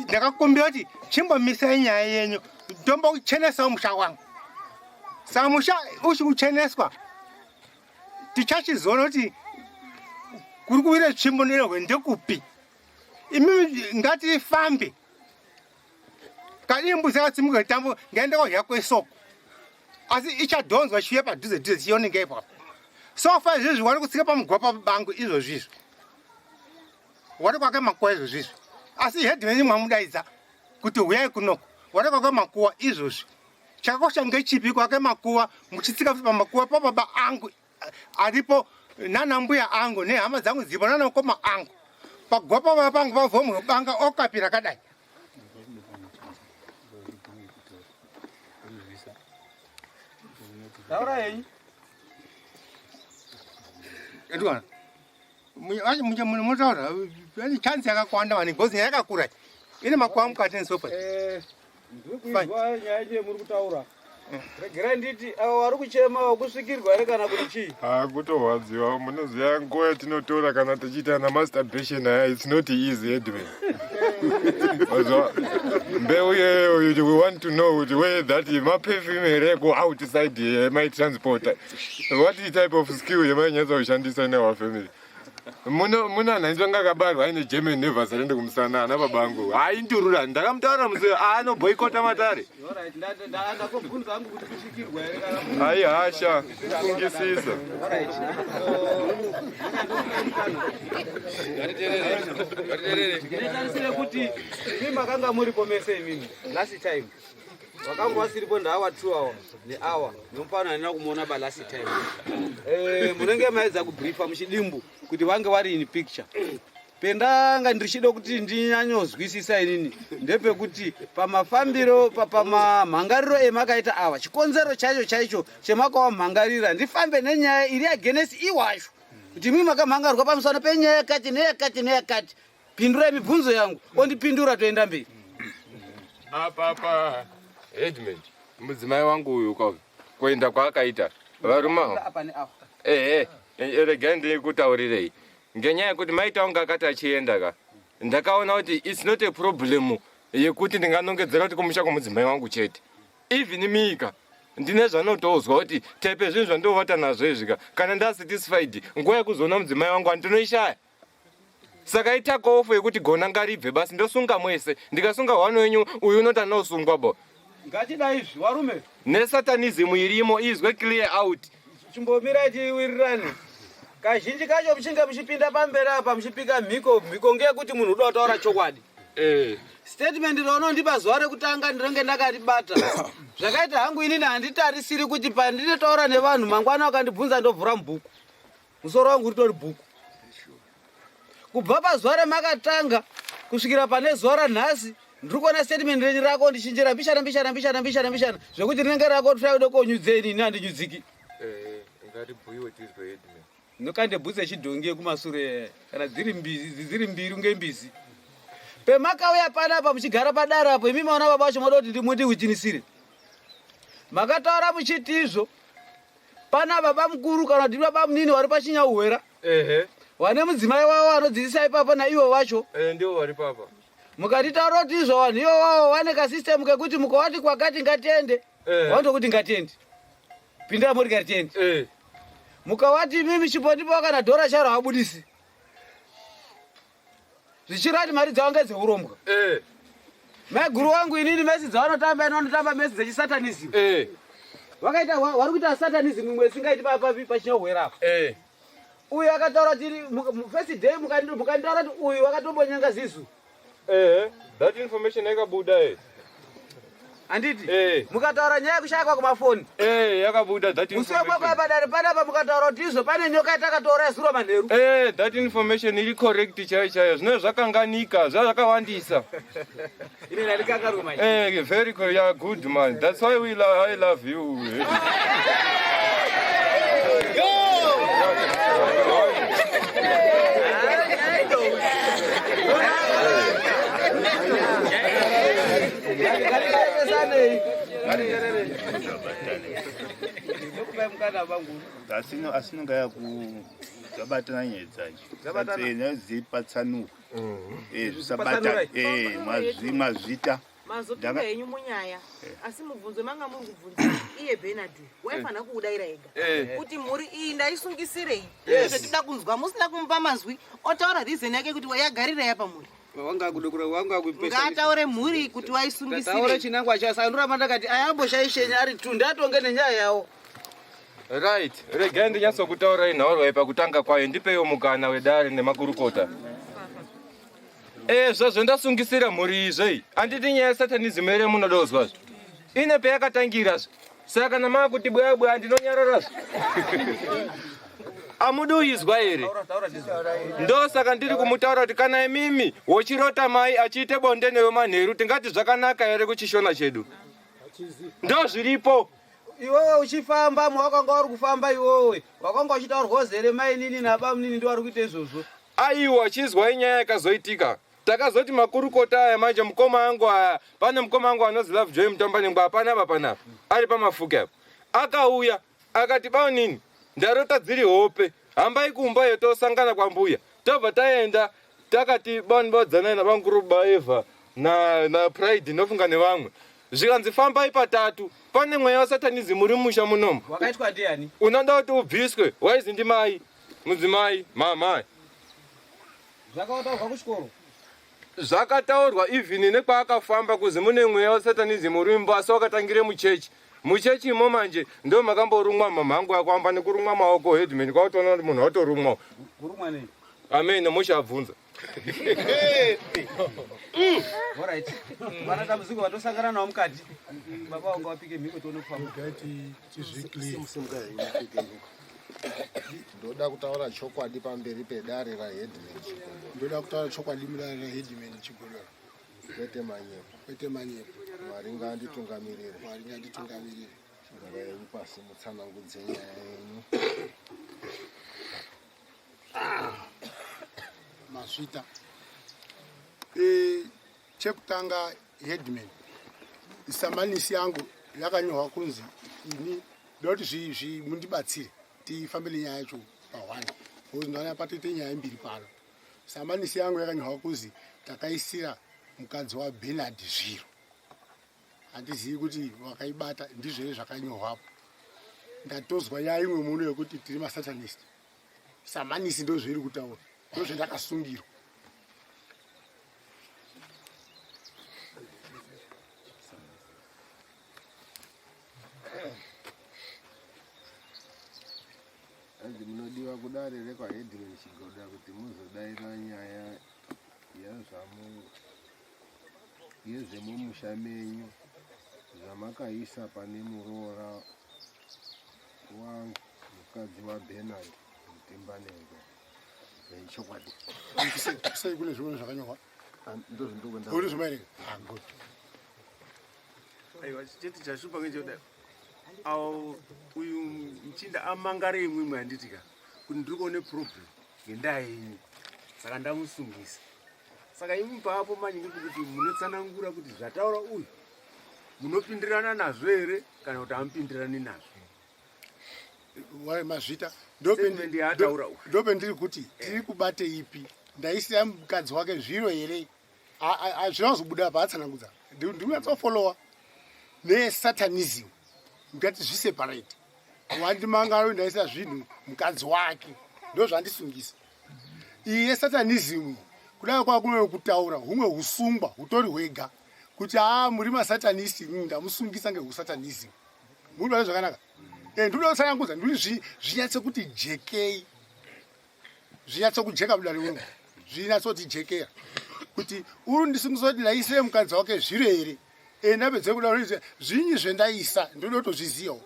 ndakakumbira kuti chimbomisai nyaya yenyu ndombochenesawo musha wangu saka musha uchikucheneswa tichachizoona kuti kuri kuwira tsvimbo nerehwe ndekupi imi ngatifambe Kana mbudzi yakasimuka tambo ngaende kodya kwesoko. Asi ichadhonzwa chiuya padhuze dhuze chioneka ipapo. So far izvozvi wari kutsika pamugwapa bangu izvozvi izvi. Wari kwake makuwa izvozvi izvi. Asi headman mwamudaidza kuti huyai kunoko. Wari kwake makuwa izvozvi. Chakakosha ngechipi kwake makuwa muchitsika pamakuwa pababa angu aripo nana mbuya angu nehama dzangu dziripo nana mukoma angu pagwapa baba pangu pavhomwe banga okapi rakadai Taura henyu. Ndikuona. Munotaura chance yakawanda maningi because nyaya yakakura ine makuva mukati nesopa. Eh, ndiri kuizwa nyaya yenyu yemuri kutaura. Regerai nditi avo vari kuchema vakusvikirwa here kana kuti chii? Ah, kutorwadziwa munoziva nguva yatinotora kana tichiita ana masturbation aya it's not easy headman Wazwa? Mbeu iyoyo we want to know kuti where that maperfume here eko outside yemaitransporter what type of skill yemainyatsa kushandisa in our family muno muna anhu anga akabarwa aine german never surrender kumusana ana baba angu haindurura ndakamutaura musi anoboikota matare hai hasha fungisisa nditarisire kuti imi makanga muripo mese imimi last time wakanga wasiripo ndaawa two hour nehour nomupano handina kumuona ba last time eh, munenge maedza kubriefa muchidimbu kuti vange vari in picture pendanga ndichida kuti ndinyanyozwisisa inini ndepekuti pamafambiro pamamhangariro emakaita ava chikonzero chaicho chaicho chemakawamhangarira ndifambe nenyaya iri against iwacho kuti imii makamhangarwa pamusana penyaya yakati neyakati neyakati pindurai mibvunzo yangu ondipindura toenda mberi apa apa headman mudzimai wangu uyu ka kuenda kwaakaita varume ehe regai ndikutaurirei ngenyaya yekuti maita wangu akati achienda ka ndakaona kuti its not a problem yekuti ndinganongedzera kuti kumusha kwomudzimai wangu chete even mika ndine zvanotozwa kuti type zvinhu zvandovata nazvo izvika kana ndasatisfied nguva yekuzoona mudzimai wangu andinoishaya saka ita kofu yekuti gona ngaribve basi ndosunga mwese ndikasunga hwano wenyu uyu unoti anosungwa bo ngatidai izvi warume nesatanism irimo izwe clear out chimbomirai tiwirirane kazhinji kacho muchinge muchipinda pamberi apa muchipika mhiko mhiko ngeyekuti munhu uda kutaura chokwadi eh. statement raunondipa zuva rekutanga ndinenge ndakaribata zvakaita hangu inini handitarisiri kuti pandinotaura nevanhu mangwana vakandibvunza ndovhura mubhuku musoro wangu uritori bhuku kubva pazuva ramakatanga kusvikira pane zuva ranhasi ndiri kuona statement renyu rako ndichinjira mbishana mbishana mbishana mbishana mbishana zvekuti rinenge rako tirakuda konyudzei ini handinyudziki eh, ngatibhuyiwe tizwe headman nokande bhutsu yechidhongi yekumasure kana dziri mbizi dziri mbiri unge mbizi pemakauya panapa muchigara padare apo imi maona baba vacho moda kuti ndimundiwitinisire makataura muchiti izvo pana baba mukuru kana kuti baba munini vari pachinyauhwera ehe vane mudzimai wavo anodzidzisa ipapo naivo vacho eh, ndivo vari papa mukatitaura kuti izvo vanhu ivo vavo vane kasistemu kekuti mukavati kwakati ngatiende eh. vanotokuti ngatiende pindira muri ngatiende eh. mukavati imimi chipondipo kana dhora charo havabudisi zvichirati mari dzavo ngedzeurombwa eh. Maiguru wangu inini mesi dzavanotamba ini vanotamba mesi dzechisatanism eh. Wakaita wari kuita satanism imwe isingaiti papi pachinyohwera apa. Eh. Uyu akataura kuti first day mukanditaura kuti uyu wakatombonyanga zizu. Eh, that information yakabuda eh. Handiti? Eh. Mukataura nyaya yekushayikwa kwemafoni. Eh, yakabuda that Musi information. wekwa padare panapa mukataura kuti izvo pane nyoka yatakatouraya zuro manheru. Eh, that information iri correct chaiyo chaiyo. Zvino zvakanganika, zvakawandisa. Ine ndalikangarwe manje. Eh, very good. Yeah, good man. That's why we love, I love you. Asi nonga dzabatana nyaya dzacho dzipatsanuka zvisabatana mazvita Mazopinda henyu munyaya, asi mubvunzo manga muri kubvunza iye Bernard waifanira kuudaira ega kuti mhuri iyi ndaisungisirei. Zvetida kunzwa musina kumupa mazwi otaura reason yake kuti yagarira pamhuri. Ngaataure mhuri kuti Taure waisungisirei. chinangwa chawo saka ndoramba ndakati ayamboshaishenyi ari tu ndatonge nenyaya yawo. Right, regai ndinyatsokutaurai nhaurwa pakutanga kwayo, ndipeiwo mukana wedare nemakurukota. Zvazvo ndasungisira mhuri izvei. Handiti nyaya yesatanism here munodozwazvo. Ine peyakatangirazve. Saka kana maakuti bwa bwa ndinonyararazve. Amudi uizwa here? Ndosaka ndiri kumutaura kuti kana imimi wochirota mai achiite bonde newe manheru, tingati zvakanaka here kuchishona chedu? Ndozviripo. Iwewe uchifamba mawakanga uri kufamba iwewe wakanga uchitaurwa uzere mainini nabamunini ndiwo ari kuita izvozvo. Aiwa, chizwai nyaya yakazoitika. Takazoti makurukota aya manje mukoma angu aya, pane mukoma angu anozi Love Joy Mutambanengwa hapana apa panapa, ari pamafuke apa. Akauya akati baunini, ndarota dziri hope, hambai kumba iyo tosangana kwambuya. Tobva taenda takati bani badzanai nabamukuru baEva na Pride nofunga nevamwe. Zvikanzi fambai patatu, pane mweya wasatanism uri mumusha munomu. Wakaitwa ndiani? Unoda kuti ubviswe, waizi ndimai, mudzimai, mama. Zvakataurwa kuchikoro. Zvakataurwa even nekwaakafamba kuzi mune mweya wasatanism uri mumba, asi wakatangire muchechi. Muchechi imo manje ndo makamborumwa mamhangu akwamba nekurumwa maoko headman kwakutoona kuti munhu watorumwa. Kurumwa nei? Amen, muchabvunza. Alright. Vana dambudziko vatosangana navo mukati. Baba vanga vapike mhiko tione kufamba. Ndoda kutaura chokwadi pamberi pedare raheadman Chigodora. Ndoda kutaura chokwadi mudare raheadman Chigodora. Kwete manyepo. Kwete manyepo. Mwari ngaanditungamirire. Mwari ngaanditungamirire. Gara yenyu pasi mutsanangudze nyaya yenyu. Mazvita. Chekutanga headman, samanisi yangu yakanyorwa kunzi ini ndoti mundibatsire tifambe nenyaya yacho pahwani, because ndaona patoite nyaya mbiri pano. Samanisi yangu yakanyorwa kuzi takaisira mukadzi waBernard zviro, handizivi kuti wakaibata ndizvo here zvakanyorwapo. Ndatozwa nyaya imwe muno yekuti tiri masatanist. Samanisi ndozvairi kutaura, ndozvendakasungirwa. Hanzi munodiwa kudare rekwaheadman Chigodora kuti muzodaira nyaya yezvemumusha menyu zvamakaisa pane muroora wangu mukadzi waBernard Mutimbanengwe. Chokwadi. Sei kune zvimwe zvakanyorwa? Ndozvindikuenda. Uri zvimaereka? Ah, good. Aiwa, chete chashupa ngechekudai. Awo uyu muchinda amangare imwimwe handitika kuti ndiri kuone problem ngendaa yenyu, saka ndamusungisa. Saka imwi paapo manje ngepekuti munotsanangura kuti zvataura uyu munopindirana nazvo here kana kuti hamupindirani nazvo. Mazvita. Statement yaataura uyu. Ndopendiri kuti tiri kubate ipi? Ndaisiya mukadzi wake zviro here? Hazvina kuzobuda paatsanangudza. Ndinyatsofolowa nesatanism, ndikati zviseparate. Wandimangaro ndaisa zvinhu mukadzi wake, ndozvandisungisa. Iyi yesatanism kudai kwakuno kutaura humwe husungwa hutori hwega kuti haa muri masatanist, ndamusungisa ngehusatanism. Muri zvakanaka. Eh, ndinoda kutsanangudza ndiri zvinyatse kuti jekei. Zvinyatse kujeka mudare uno. Zvinyatse kuti jekea. Kuti uri ndisungisa kuti ndaisire mukadzi wake zviro here? Eh, ndapedza kuda kuti zvinyi zvendaisa ndinoda kutozvizivawo.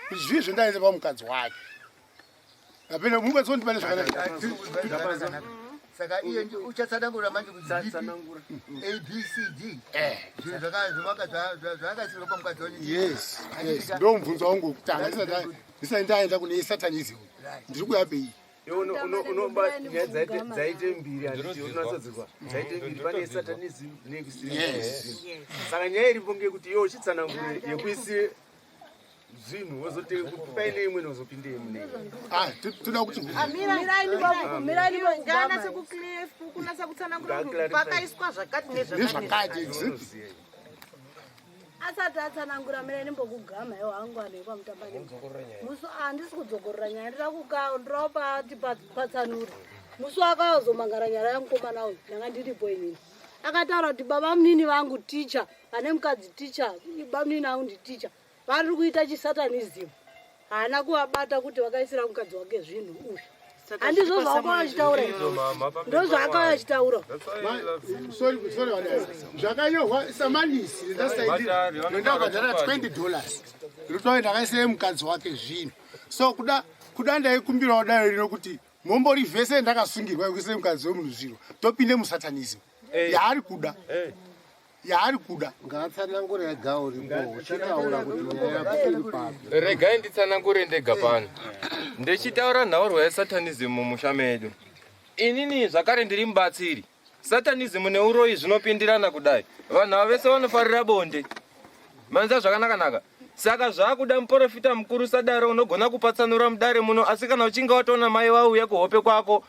Kuti zvii zvendaisa pamukadzi wake. Apena mungu atsondibane zvakanaka. Saka iye uchatsanangura manje kuti A B C D. Eh. Zvinhu zvakaisirwa pamukadzi wacho. Yes. Yes. Ndo mubvunzo wangu wekutanga ndisati ndaenda kune satanism. Ndiri kuya pei? Unoba nyaya dzaite mbiri handiti unatsodzikwa dzaite mbiri pane satanism neyekuisira. Saka nyaya iripo ngeyekuti iwe uchitsanangure yekuisira zvinhu wozote paine imwe nozopinde imwe ah toda kuti ah, mirai kunasa kutsanangura kuti pakaiswa zvakati nezvakati asati atsanangura mirai ndimbokugama iwo hangu anhu ekwamutambani musi handisi kudzokorora nyaya ndira kuka ndira patsanura musi wakazomangara nyaya yamukomana uyu ndanga ndiripo inini akataura kuti baba munini vangu ticha vane mukadzi ticha bamunini angu nditicha vari kuita chisatanism haana kuvabata kuti vakaisira mukadzi wake zvinhu uyu handizvo zvawakauya achitaura ndozvaakauya achitaura zvakanyorwa samanisi ndakabhadhara 20 dollars rotove ndakaisira mukadzi wake zvinhu so kuda kuda ndaikumbirawo dare rino kuti mombori vhese ndakasungirwa yekuisira mukadzi wemunhu zviro topinde musatanism yaari kuda yaari kuda. Ngaatsanangure ega uripo uchitaura kuti nyaya yako iri papi. Regai nditsanangure ndega pano. Ndichitaura nhaurwa yesatanism mumusha medu. Inini zvakare ndiri mubatsiri. Satanism neuroyi zvinopindirana kudai. Vanhu ava vese vanofarira bonde. Manza zvakanaka-naka. Saka zvakuda muporofita mukuru sadaro unogona kupatsanura mudare muno asi kana uchinge watoona mai vauya kuhope kwako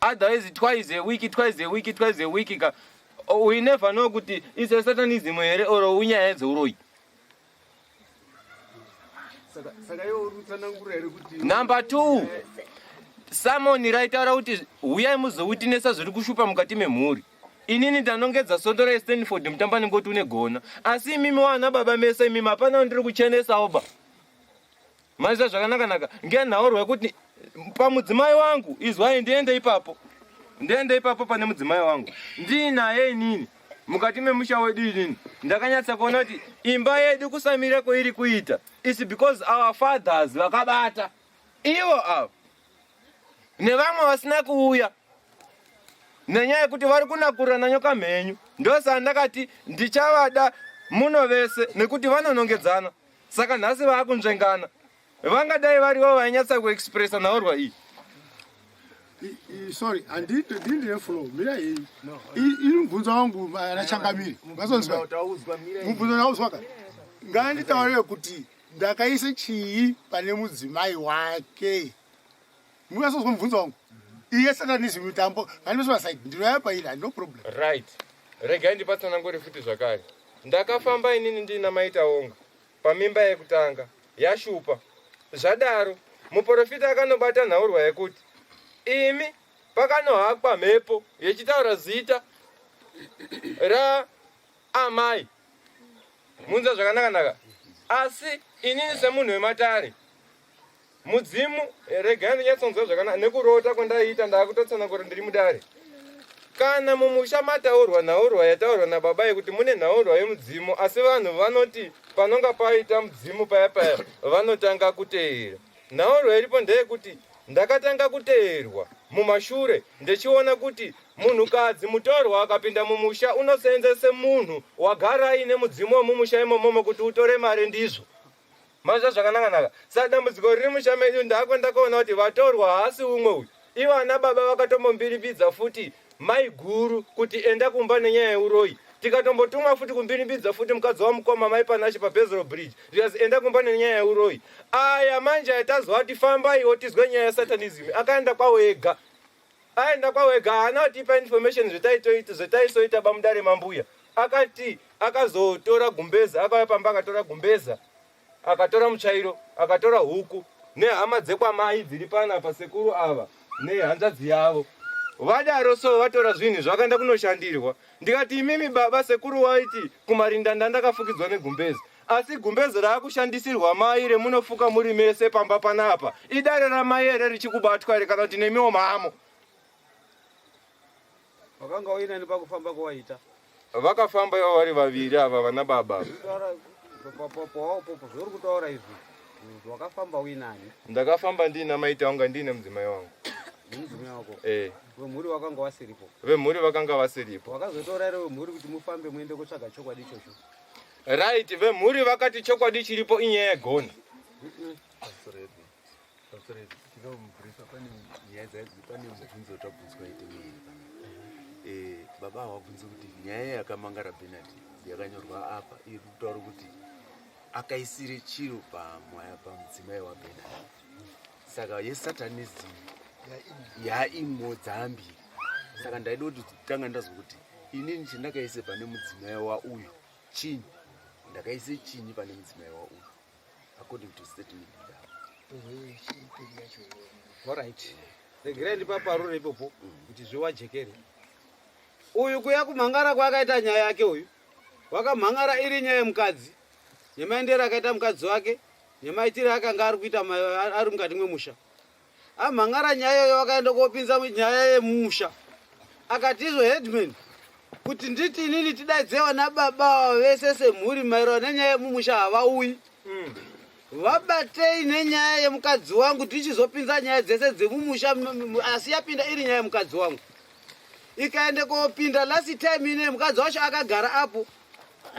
otherwise twice a week twice a week twice a week ka oh, we never know kuti is a satanism here or unyaya dzeuroyi. Number 2 Samoni raitaura kuti huyai muzowitinesa zviri kushupa mukati memhuri. Inini ndanongedza sondo reStanford mutambani ngoti une gona. Asi imimi wana baba mese imimi hapana ndiri kuchenesawo ba. Maizwa zvakanaka naka ngenhaurwa yekuti pamudzimai wangu izwai ndiende ipapo. Ndiende ipapo pane mudzimai wangu. Ndinaye inini mukati memusha wedu inini ndakanyatsa kuona kuti imba yedu kusamira kweiri kuita is because our fathers vakabata ivo ava nevamwe vasina kuuya nenyaya yekuti vari kunakurana nyoka mhenyu ndosaka ndakati ndichavada muno vese nekuti vanonongedzana saka nhasi vaakunzvengana vangadai varivo vainyatsa kuexpressa nhaurwa iyi Sorry, handidi ndine flow mira iyi iri mubvunzo wangu rachangamiri vasonzwa mubvunzo ndauzwa ka nganditaurire kuti ndakaisa chii pane mudzimai wake munasozwa mubvunzo wangu iye satanism mitambo ngandimeswa side ndinoya pairi handino problem. Right, regai ndipatsanangure futi zvakare. Ndakafamba inini ndiina maitaonga pamimba yekutanga yashupa. Zvadaro muporofita akanobata nhaurwa yekuti imi pakanohakwa mhepo yechitaura zita raamai munza zvakanaka-naka asi inini semunhu wematare Mudzimu, regai ndinyatsonzwa zvakanaka nekurota kwandaiita ndakutotsanangura ndiri mudare. Kana mumusha mataurwa nhaurwa yataurwa nababa yekuti mune nhaurwa yemudzimu asi vanhu vanoti panonga paita mudzimu paya paya vanotanga kuteera. Nhaurwa iripo ndeyekuti ndakatanga kuteerwa mumashure ndechiona kuti munhukadzi mutorwa akapinda mumusha unoseenzese munhu wagara aine mudzimu wemumusha imomomo kuti utore mari ndizvo. Mazva zvakanaka naka. Saka dambudziko riri musha medu ndako ndakaona kuti vatorwa haasi umwe uyu. Ivo ana baba vakatombombirimbidza futi mai guru kuti enda kumba nenyaya yeuroyi. Tikatombotumwa futi kumbirimbidza futi mukadzi wamukoma mai Panashe paBezro Bridge. Zvikanzi enda kumba nenyaya yeuroyi. Aya manje atazwa kuti fambaiwo tizwe nyaya yesatanism. Akaenda kwawo ega. Aenda kwawo ega haana kutipa information zvetaitoita zvetaisoita bamudare mambuya. Akati akazotora gumbeza akauya pamba akatora gumbeza akatora mutsvairo akatora huku nehama dzekwamai dziri panapa sekuru ava nehanzvadzi yavo vadaro so vatora zvinhu zvakaenda kunoshandirwa ndikati imimi baba sekuru waiti kumarinda ndandakafukidzwa negumbeza. Asi gumbeze raakushandisirwa mai remunofuka muri mese pamba panapa idare ramai here richikubatwa here kana kuti nemiwo mamo? Wakanga uinani pakufamba kwawaita? Vakafamba ivo vari vaviri ava vana baba. Popo zvauri kutaura izvi wakafamba uinani? Ndakafamba ndiina maita wanga ndiine mudzimai wangu. Mudzimai wako? Eh. Vemhuri wakanga wasiripo? Vemhuri vakanga vasiripo. Wakazotora here vemhuri kuti mufambe muende kutsvaga chokwadi ichocho? Right, vemhuri vakati chokwadi chiripo inyaya yegona. Pane nyaya pane mubvunzo watabvunzwa ite miri eh, baba havabvunzi kuti nyaya yakamangara Bernard yakanyorwa apa iri kutaura kuti akaisire chiro pamwaya pamudzimai waBernard saka yesatanism yaimo dzaambiri saka ndaida kuti tanga ndazwa kuti inini chandakaise pane mudzimai wauyu chinyi ndakaise chinyi pane mudzimai wauyu according to statement Alright. Regerai ndipaparure ipopo kuti zviwajekere. Uyu kuya kumhangara kwaakaita nyaya yake uyu wakamhangara iri nyaya yemukadzi nemaendero akaita mukadzi wake nemaitiro akanga ari kuita ari mukati mwemusha. Amhangara nyaya iyoyo wakaenda kopinza nyaya yemusha akati izvo headman kuti nditi inini tidaidze vana baba vese semhuri maererano nenyaya yemumusha havauyi mm. Vabatei nenyaya yemukadzi wangu tichizopinza nyaya dzese dzemumusha asi yapinda iri nyaya yemukadzi wangu ikaende kopinda last time ine mukadzi wacho akagara apo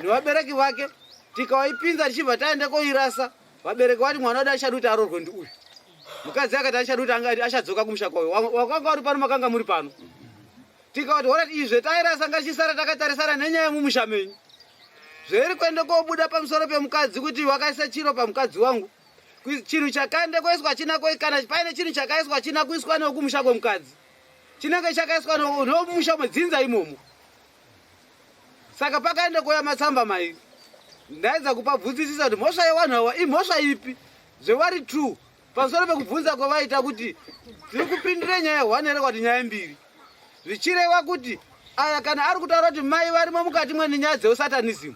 nevabereki vake tikawaipinza tichibva taende koirasa vabereki vati mwana wedu achadi kuti aroorwe ndiuyu mukadzi akati achadi kuti achadzoka kumusha kwayo wakanga uri pano makanga muri pano tikati horat izve tairasa ngachisara takatarisana nenyaya yemumusha menyu zveiri kuenda kobuda pamusoro pemukadzi kuti wakaisa chiro pamukadzi wangu chinhu chakaenda koiswa china kana paine chinhu chakaiswa china kuiswa nekumusha kwemukadzi chinenge chakaiswa nomusha mwedzinza imomo saka pakaenda kuuya matsamba mairi ndaedza kupabvunzisisa kuti mhosva yevanhu awa imhosva ipi zvevari true pamusoro pekubvunza kwavaita kuti tiri kupindira nyaya hwani here kwati nyaya mbiri zvichireva kuti aya kana ari kutaura kuti mai varimo mukati mwenenyaya dzeusatanism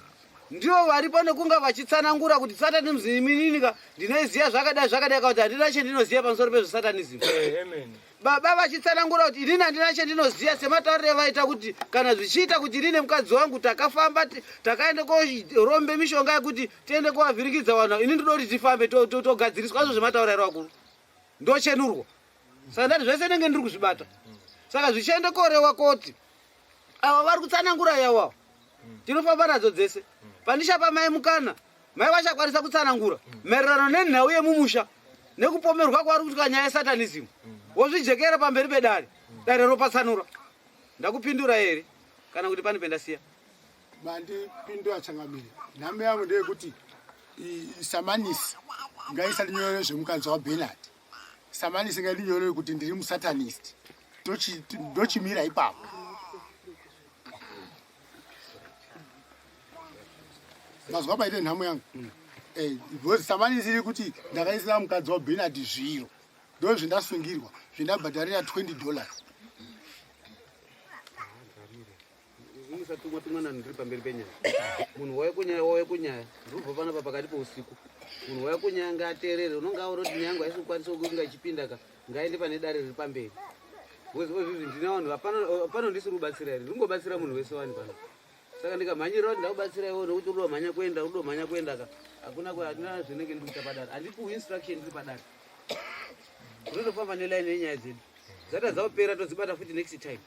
ndivo varipo nekunga vachitsanangura kuti satanism imininika ndinoiziva zvakadai zvakadai ka kuti handina chendinoziva pamusoro pezvesatanism eh, baba vachitsanangura kuti inini handina chendinoziva semataurire vaita kuti kana zvichiita kuti inini nemukadzi wangu takafamba takaenda korombe mishonga yekuti tiende kovavhiringidza vanhu ini ndoda kuti tifambe togadziriswa azvo zvematauriro ero akuru ndochenurwa saka ndati zvese ndenge ndiri kuzvibata saka zvichiende korewa koti ava vari kutsanangura yawawo tinofamba nadzo dzese pandichapa mai mukana mai vachakwanisa kutsanangura maererano nenhau yemumusha nekupomerwa kwavari kuitwa nyaya yesatanism wozvijekera pamberi pedare dare ropatsanura ndakupindura here kana kuti pane pendasiya mandipindura changamire nhamo yangu ndeyekuti samanisi ngaisatinyorere zvemukadzi wabenard samanisi ngaitinyorere kuti ndiri musatanist ndochimira ipapo mazwa paite nhamo yangu mm. eh, because samanisi iri kuti ndakaisira mukadzi wabenard zviro ndo zvindasungirwa zvindabhadharira 20 dollars musatumwa tumwa nanhu ndiri pamberi penyaya munhu wauya kunyaya wauya kunyaya ndiri kubva panapa pakati pousiku munhu wauya kunyaya ngaateerere unonge aona kuti nyaya yangu haisi kukwanisa kunge ichipinda ka ngaende pane dare riri pamberi because ozvizvi ndine vanhu hapana ndisiri kubatsira here ndiri kungobatsira munhu wese wani pano saka ndikamhanyira kuti ndakubatsira iwo nokuti uri domhanya kuenda uri domhanya kuenda ka hakuna hakuna zvinenge ndiri kuita padare handipuwi instruction ndiri padare tinotofamba nelaini yenyaya dzedu dzata dzakupera todzibata futi next time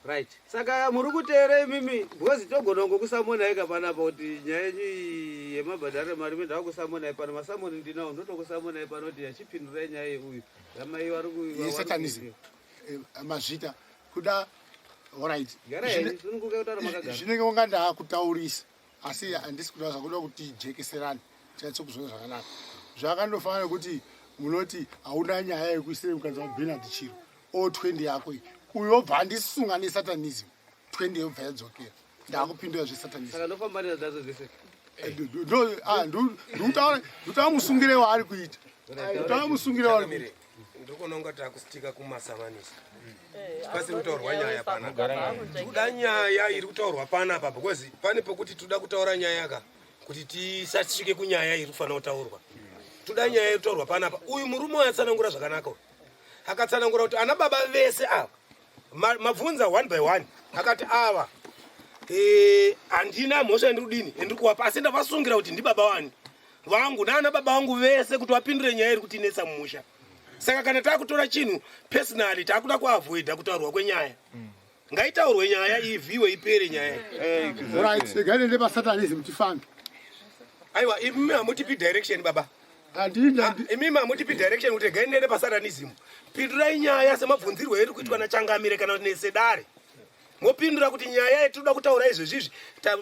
right saka muri kuteera imimi because togona kungokusamonai ka panapa kuti nyaya yenyu iyi yemabhadhariro mari mi ndakusamonai pano masamoni ndinawo ndotokusamonai pano kuti yachipindurai nyaya yeuyu ramai vari yesatanism eh, mazvita kuda orit zvinenge kunga ndaakutaurisa asi handisi kutaura zvakuda kuti jekeserane tinyatso kuzviona zvakanaka zvakandofanana nekuti munoti hauna nyaya yekuisire mukadzi wabenard chiro o 20 yako iyi uyo obva andisunga nesatanism 20 yobva yadzokera ndakupindura zvesatanism eh, ah, ndikutaura musungire waari kuita ndikutaura musungire waari kuita ndiri kuona unga takustika kumasamanisi Pasiri kutaurwa nyaya pana. Tikuda nyaya iri kutaurwa panapa because pane pekuti toda kutaura nyaya ka kuti tisasvike kunyaya iri kufanira kutaurwa. Toda nyaya iri kutaurwa panapa. Uyu murume uyu atsanangura zvakanaka uyu. Akatsanangura kuti ana baba vese ava mabvunza one by one akati ava eh, handina mhosva yandiri kudini yandiri kuwapa asi ndavasungira kuti ndibaba wani vangu naana baba vangu vese kuti vapindure nyaya iri kutinetsa mumusha saka kana takutora chinhu personally takuda kuavoida kutaurwa kwenyaya mm. ngaitaurwe nyaya ivhiwe ipere nyaya eh, right regai nende pasatanism tifambe aiwa imi hamutipi direction baba ah, imimi hamutipi direction kuti regai nende pasatanism pindurai nyaya semabvunzirwo iri kuitwa nachangamire kana nesedare mopindura kuti nyaya yetinoda kutaura izvezvizvi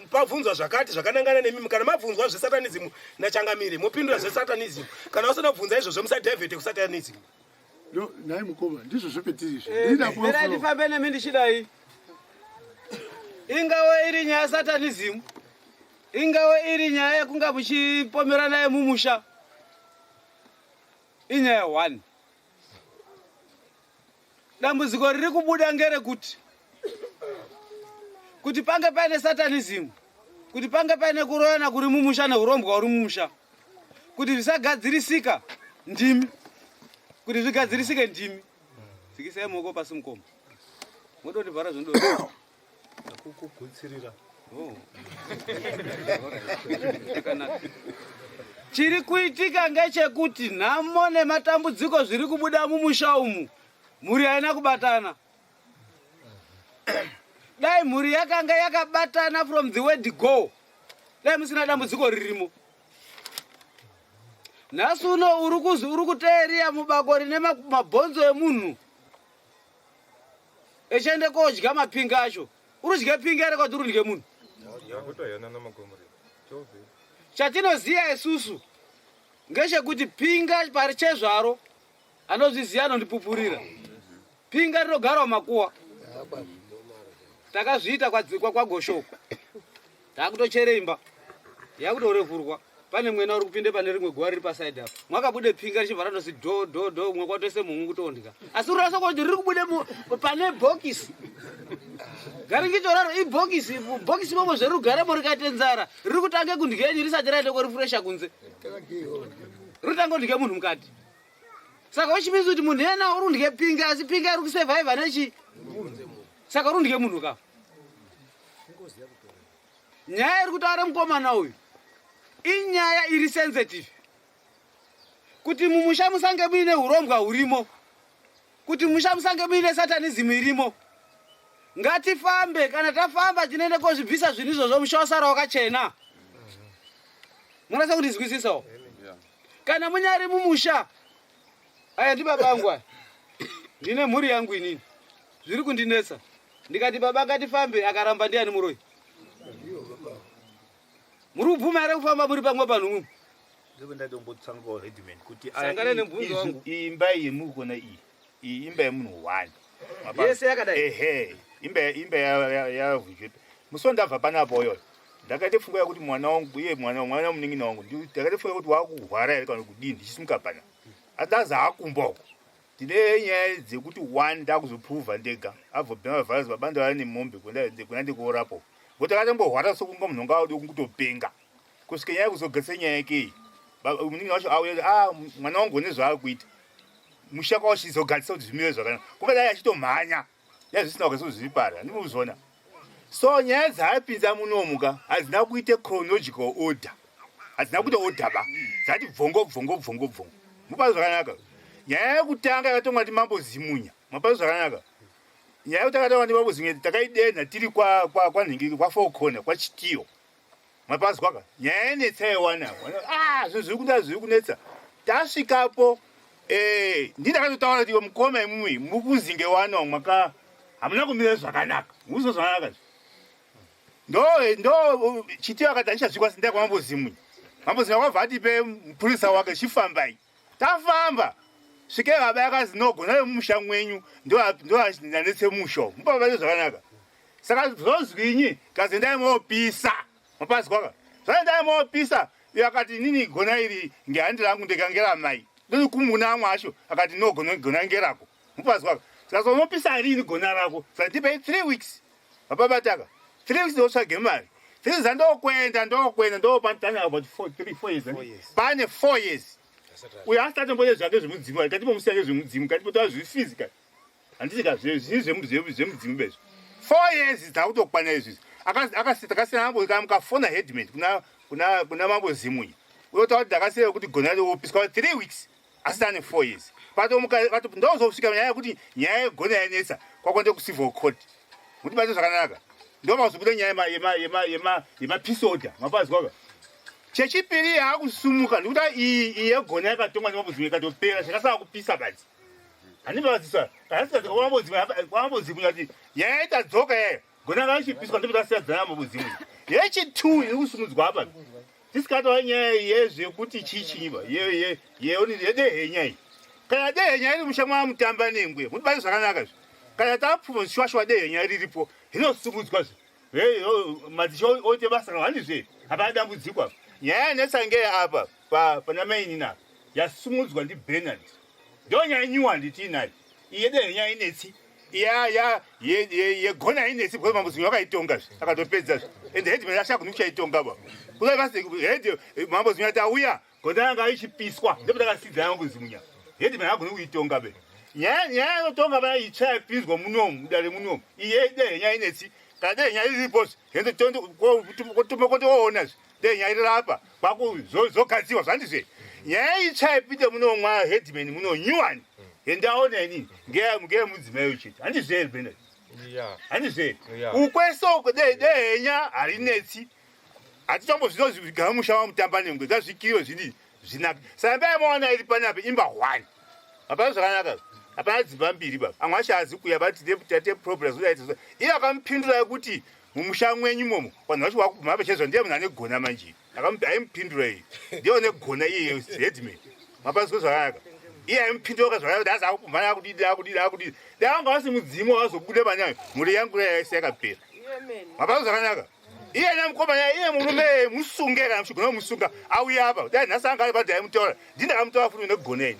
pabvunzwa zvakati zvakanangana nemimi kana mabvunzwa zvesatanism nachangamire mopindura zvesatanism kana usina kubvunza izvozvo musadivhete kusatanism nhai mukoma ndizvo zvepetiri izvi eh, ndifambe nemi ndichidai ingawe iri nyaya satanism ingawe iri nyaya yekunga muchipomerana yemumusha inyaya one Dambudziko riri kubuda ngerekuti kuti pange paine satanism, kuti pange paine kuroyana kuri mumusha neurombwa huri mumusha, kuti zvisagadzirisika ndimi, kuti zvigadzirisike ndimi. Dzikisai maoko pasi mukoma, modondivhara zvinodo Kukugutsirira. Oh. Chiri kuitika ngechekuti nhamo nematambudziko zviri kubuda mumusha umu, mhuri haina kubatana. Dai mhuri yakanga yakabatana from the word go, dai musina dambudziko ririmo. Nhasi uno uri kuzi uri kuteeria mubako rine mabhonzo emunhu echiende kodya mapinga acho urudye pinga here kwati urudye munhu chatinoziva isusu ngechekuti pinga parichezvaro anozviziva anondipupurira pinga rinogara mumakuwa takazviita kwagoshoko Takutochera imba yakutorevhurwa pane mwena uri kupinde pane rimwe guva riri pasaidi apa mwakabude pinga richibva ratozi do do do mwe kwatoise mungu kutondya asi urasa kuti riri kubude pane bhokisi garingitoraro ibhokisi bhokisi imomo zveriri kugaramo rikaite nzara riri kutange kundyenyi risati raende korifuresha kunze riri kutanga kundye munhu mukati saka which means kuti munhu iyena uri kundye pinga asi pinga iri kusurvivha nechi saka uri kundye munhu ka Nyaya iri kutaura mukomana uyu inyaya iri sensitive kuti mumusha musange muine hurombwa hurimo, kuti mumusha musange muine satanism irimo. Ngatifambe, kana tafamba tinoenda kozvibvisa zvinhu izvozvo, musha wasara wakachena. Munonasa kundizwisisawo? Kana munyari mumusha, aya ndibaba angu aya, ndine mhuri yangu inini, zviri kundinetsa. Ndikati baba ngatifambe, akaramba ndiani muroyi? Muri kubvuma here kufamba muri pamwe panhu mumwe? Ndatombotsangawo headman kuti Sangana nemubvunzo wangu. iyi imba iyi muri kuona iyi iyi imba yemunhu one Yese yakadai? Ehe, imba imba yavhujwepe. Musi wandabva panapo uyoyo ndakaite pfungwa yekuti mwana wangu iye mwana mwana munin'ina wangu ndakaite pfungwa yekuti wakurwara here kana kudii ndichisimuka pana asi ndazi akumba uko Ndine nyaya dzekuti one ndakuzoprova ndega abva bhema baba ndava nemombe kuenda ndikorapo ngokuti akatombohwara sokunga munhu anga ode kungotopenga kusvika nyaya yekuzogadzisa nyaya yake iyi munin'ina wacho auya ah mwana wangu une zvaakuita musha kwawo chizogadzisa kuti zvimire zvakanaka kungadai achitomhanya dai zvisina kugadzisa kuti zviri pari handimuzviona so nyaya dzaapinza munomu ka hadzina kuite chronological order hadzina kuita order ba dzati bvongo bvongo bvongo bvongo mupazi zvakanaka nyaya yekutanga yakatongwa ndi mambo zimunya mapazi zvakanaka nyaya yekutanga yakatongwa ndi mambo zimunya takaidenha tiri kwanhingiri kwa four corner kwachitiyo mapazwa ka nyaya yanetsa yewana ah zvinhu zviri kuda zviri kunetsa tasvikapo eh ndi ndakatotaura kuti mukoma imimi muri kuzinge wana mwaka hamuna kumira zvakanaka muzo zvakanaka ndo ndo chitiyo akati andichazvikwa sindai kwamambo zimwe mambo zimwe akabva atipe mupurisa wake chifambai tafamba svike baba yakazi no gona remumusha mwenyu ndo ndo anetse musha mupapa zvakanaka saka zvozwinyi kazi endai mopisa mapazwaka zvaendai mopisa iyo akati inini gona iri ngehandi rangu ndega ngeramai ndonikumuna amwe acho akati no gona ngerako mupazwaka Saka unopisa rini gona rako? Saka ndipei 3 weeks. Vapabataka. 3 weeks ndotsvage mari. 3 weeks ndokwenda ndokwenda ndopantana about 4 3 4 years. Pane 4 years. Uyo asati atomboita zvake zvemudzimu, ngatipomusiya nezvemudzimu, ngatipotaura zvephysical. Handiti ka zvii zvemudzimu bezvo. 4 years dzakutokwana izvizvi. Akasiyana mukafona headman kuna kuna kuna mambo Zimunya. Uyotaura kuti ndakasiya kuti gona ropiswa 3 weeks asi ane 4 years. Patomuka pato ndozosvika nyaya yekuti nyaya yegona yanetsa kwakwende ku civil court. Kuti bate zvakanaka. Ndomazobuda nyaya yema yema yema yema yema peace order. Mapazwa ka. Chechipiri yaakusumuka ndikuti iyi iyi yegona yakatongwa nemambo Zimunya ikatopera zvakasara kupisa badzi. Handibaziswa. Kana kwamambo Zimunya kuti nyaya itadzoka yayo. Gona rachipiswa ndipo tasiya dzana mambo Zimunya. Yechi2 iri kusumudzwa apa. Tisikataura nyaya yezvekuti chii chinyi ba. Ye ye ye yedehenya iyi. Kana dehenya iri musha mwamutamba nengwe. Mutibate zvakanaka izvi. Kana tapfuma shwashwa dehenya riripo rinosumudzwa zve. Hey, madzishe oite basa handizve. Hapana dambudziko apa. Nyaya yanetsa ngeye apa pa pana mainini apa. Yasumudzwa ndi Bernard. Ndo nyaya nyuwani tiinayo. Iye dehenya inetsi. Ya ya ye ye yegona inetsi because mambo Zimunya wakaitonga zve. Akatopedza zve. And headman ashagoni kuchaitonga ba. Kudai basi head mambo Zimunya tauya gona yanga ichipiswa. Ndipo takasidzana mambo Zimunya. Headman agoni kuitonga be. Nyaya nyaya inotonga bana itsva yapinzwa munomu mudare munomu. Iye dehenya inetsi. Kana dehenya iripo zve. Hende tondo ko kotoona zve. Dehenya iri rapa kwakuzogadziwa zvandizve. Nyaya itsva yapinda munomu mwa headman muno nyuwani. Hendaona inini ngeya ngeya mudzimai uchiti. Handizve here Bernard? Yeah. Handizve. Yeah. Ukwese uko dehenya harinetsi. Hatitombozvino zvigara musha wamutamba nengwe ngazvikiwe zvidi zvinaka. Saka imba yamaona iri panapa imba 1. Hapana zvakanaka. Hapana dzimba mbiri baba. Amwe acho haazi kuuya but tate problems udaita. Iye akamupindura kuti mumusha mwenyu imomo vanhu vacho vakubvuma pachezvo ndiye munhu ane gona manje. Aimupindura iye. Ndiye une gona iye headman. Mapazwa zvakanaka. Iye aimupindura zvakanaka kuti azi akubvuma akudidi akudidi akudidi. Dai anga asi mudzimu wazobuda panyaya mhuri yangu yese yakapera. Mapazwa zvakanaka. Iye namukomana iye murume musunge kana muchigona kumusunga auya apa. Dai nhasi anga ari padai aimutaura. Ndini ndakamutaura futi negona ini.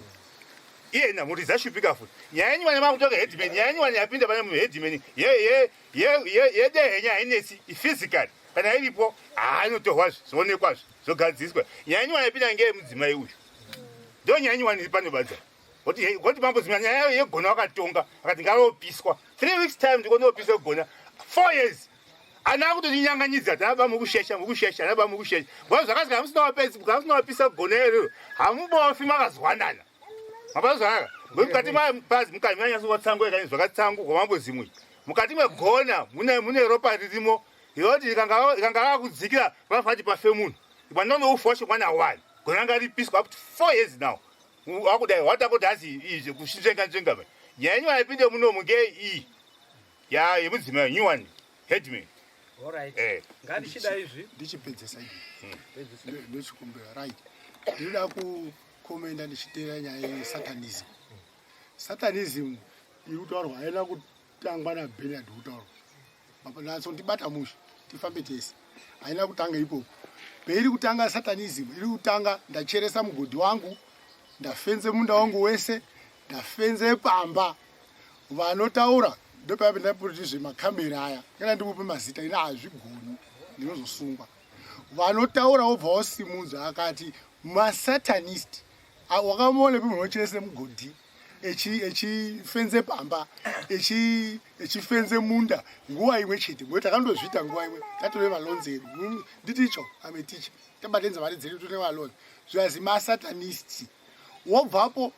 Iye na mhuri dzashupika futi. Nyaya yenyu vana makutoka headman. Nyaya yenyu vana yapinda pane headman. Ye ye ye ye yedehenya hainetsi physically. Kana iripo haa inotorwa zve zvoonekwa zve zvogadziswa. Nyaya yenyu vana yapinda ngeye mudzimai uyu. Ndo nyaya yenyu vana iri pano badza. Kuti kuti mambo Zimunya nyaya yegona wakatonga akati ngaropiswa. 3 weeks time ndiko ndopisa gona. 4 years. Ana akutotinyanganyidza tava mukushesha mukushesha ana baba mukushesha. Ngoba zvakazi kana musina wapedza kana musina wapisa gona iroro hamubofi makazwanana. Mapazwa zvakanaka. Ngokuti mukati mapazi mukati manyatso watsangu yakani zvakatsangu kwa mambo Zimunya. Mukati megona mune mune ropa ririmo. Yoti ikanga ikanga rakudzikira panofanira kuti pafe munhu. Mwana unofa wacho mwana wani. Gona ngaripiswa up to 4 years now. Wakudai watakuti hazi izvi kushinzvenga nzvenga. Nyaya yenyu haipinde munomu ngeiyi. Ya yemudzimai new one headman. All right. Eh. Ngatichida izvi. Ndichipedzesa izvi. Ndochikumbira right. Ndinoda kukomenda ndichiteera nyaya yesatanism. Satanism iri kutaurwa haina kutangwa naBernard kutaurwa. Natso ndibata mushe tifambe tese. Haina kutanga ipopo. Peiri kutanga satanism iri kutanga ndacheresa mugodhi wangu, ndafenze munda wangu wese, ndafenze pamba. Vanotaura ndopaive ndaputi zvemakamera aya kana ndimupe mazita ini hazvigoni ndinozosungwa. Vanotaura wobva wasimudza akati masatanist wakamuona pe munhu unocherese mugodhi echifenze pamba echifenze munda nguva imwe chete ngokuti takandozviita nguva imwe tatove malonzi edu. Nditicho I'm a teacher tabatenza mari dzedu tine malonzi zviyazi masatanist wobvapo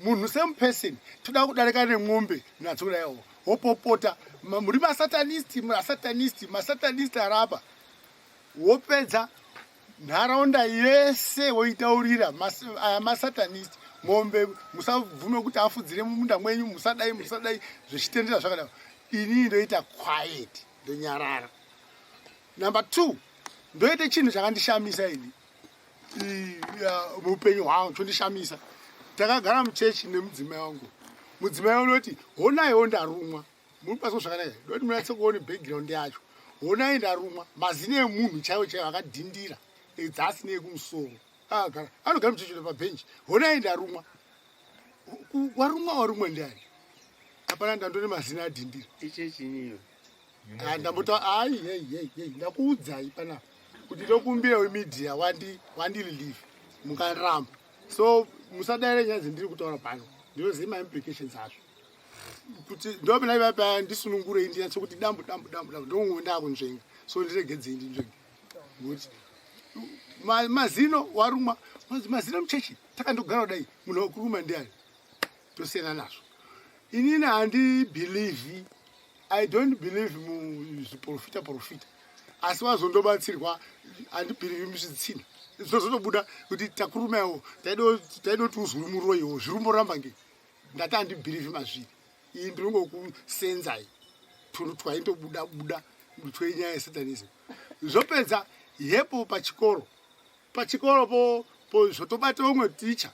munhu same person toda kudarika nemwombe nadzo kudaiwo wopopota muri masatanist masatanist masatanist arapa wopedza nharaunda yese woitaurira aya masatanist mombe musabvume kuti afudzire mumunda mwenyu musadai musadai zvichitendera zvakadaro. Inini ndoita quiet ndonyarara. Number 2 ndoita chinhu chakandishamisa ini muupenyu hwangu chondishamisa. Takagara muchechi nemudzimai wangu. Mudzimai unoti honaiwo ndarumwa. Muri kubatswa zvakanaka. Ndoti munatse kuone background yacho. Honai ndarumwa. Mazino emunhu chaiwo chaiwo akadhindira. Edzasi neekumusoro. Agara. Anogara muchechi pabhenji. Honai ndarumwa. Warumwa warumwa ndiani? Hapana ndandone mazina adhindira. Ichechi niyo. Ah, ndambota ai hey hey hey ndakuudzai panapa kuti ndokumbira wemedia wandi wandi relief mukaramba. So musadaire nyaya dzendiri kutaura pano. Ndinoziva ma implications azvo. Kuti ndopena ipapa ndisunungurei ndinyatso kuti dambu dambu dambu dambu ndongo ndakunzvenga. So ndiregedzei ndinzvenge. Ngokuti mazino warumwa mazino muchechi takandogara kudai munhu wakuruma ndiani tosiyana nazvo inini handibhilivhi i don't believe muzviprofita profita asi wazondobatsirwa handibhilivhi muzvitsina zvozotobuda kuti takurumaiwo taida kuti uzwe muroyiwo zvirumboramba ngei ndati handibhilivhi mazviri iyi ndinongokusenzai tunhu twaindobuda buda twenyaya yesatanism zvopedza yepo pachikoro pachikoro po po zvotobata umwe ticha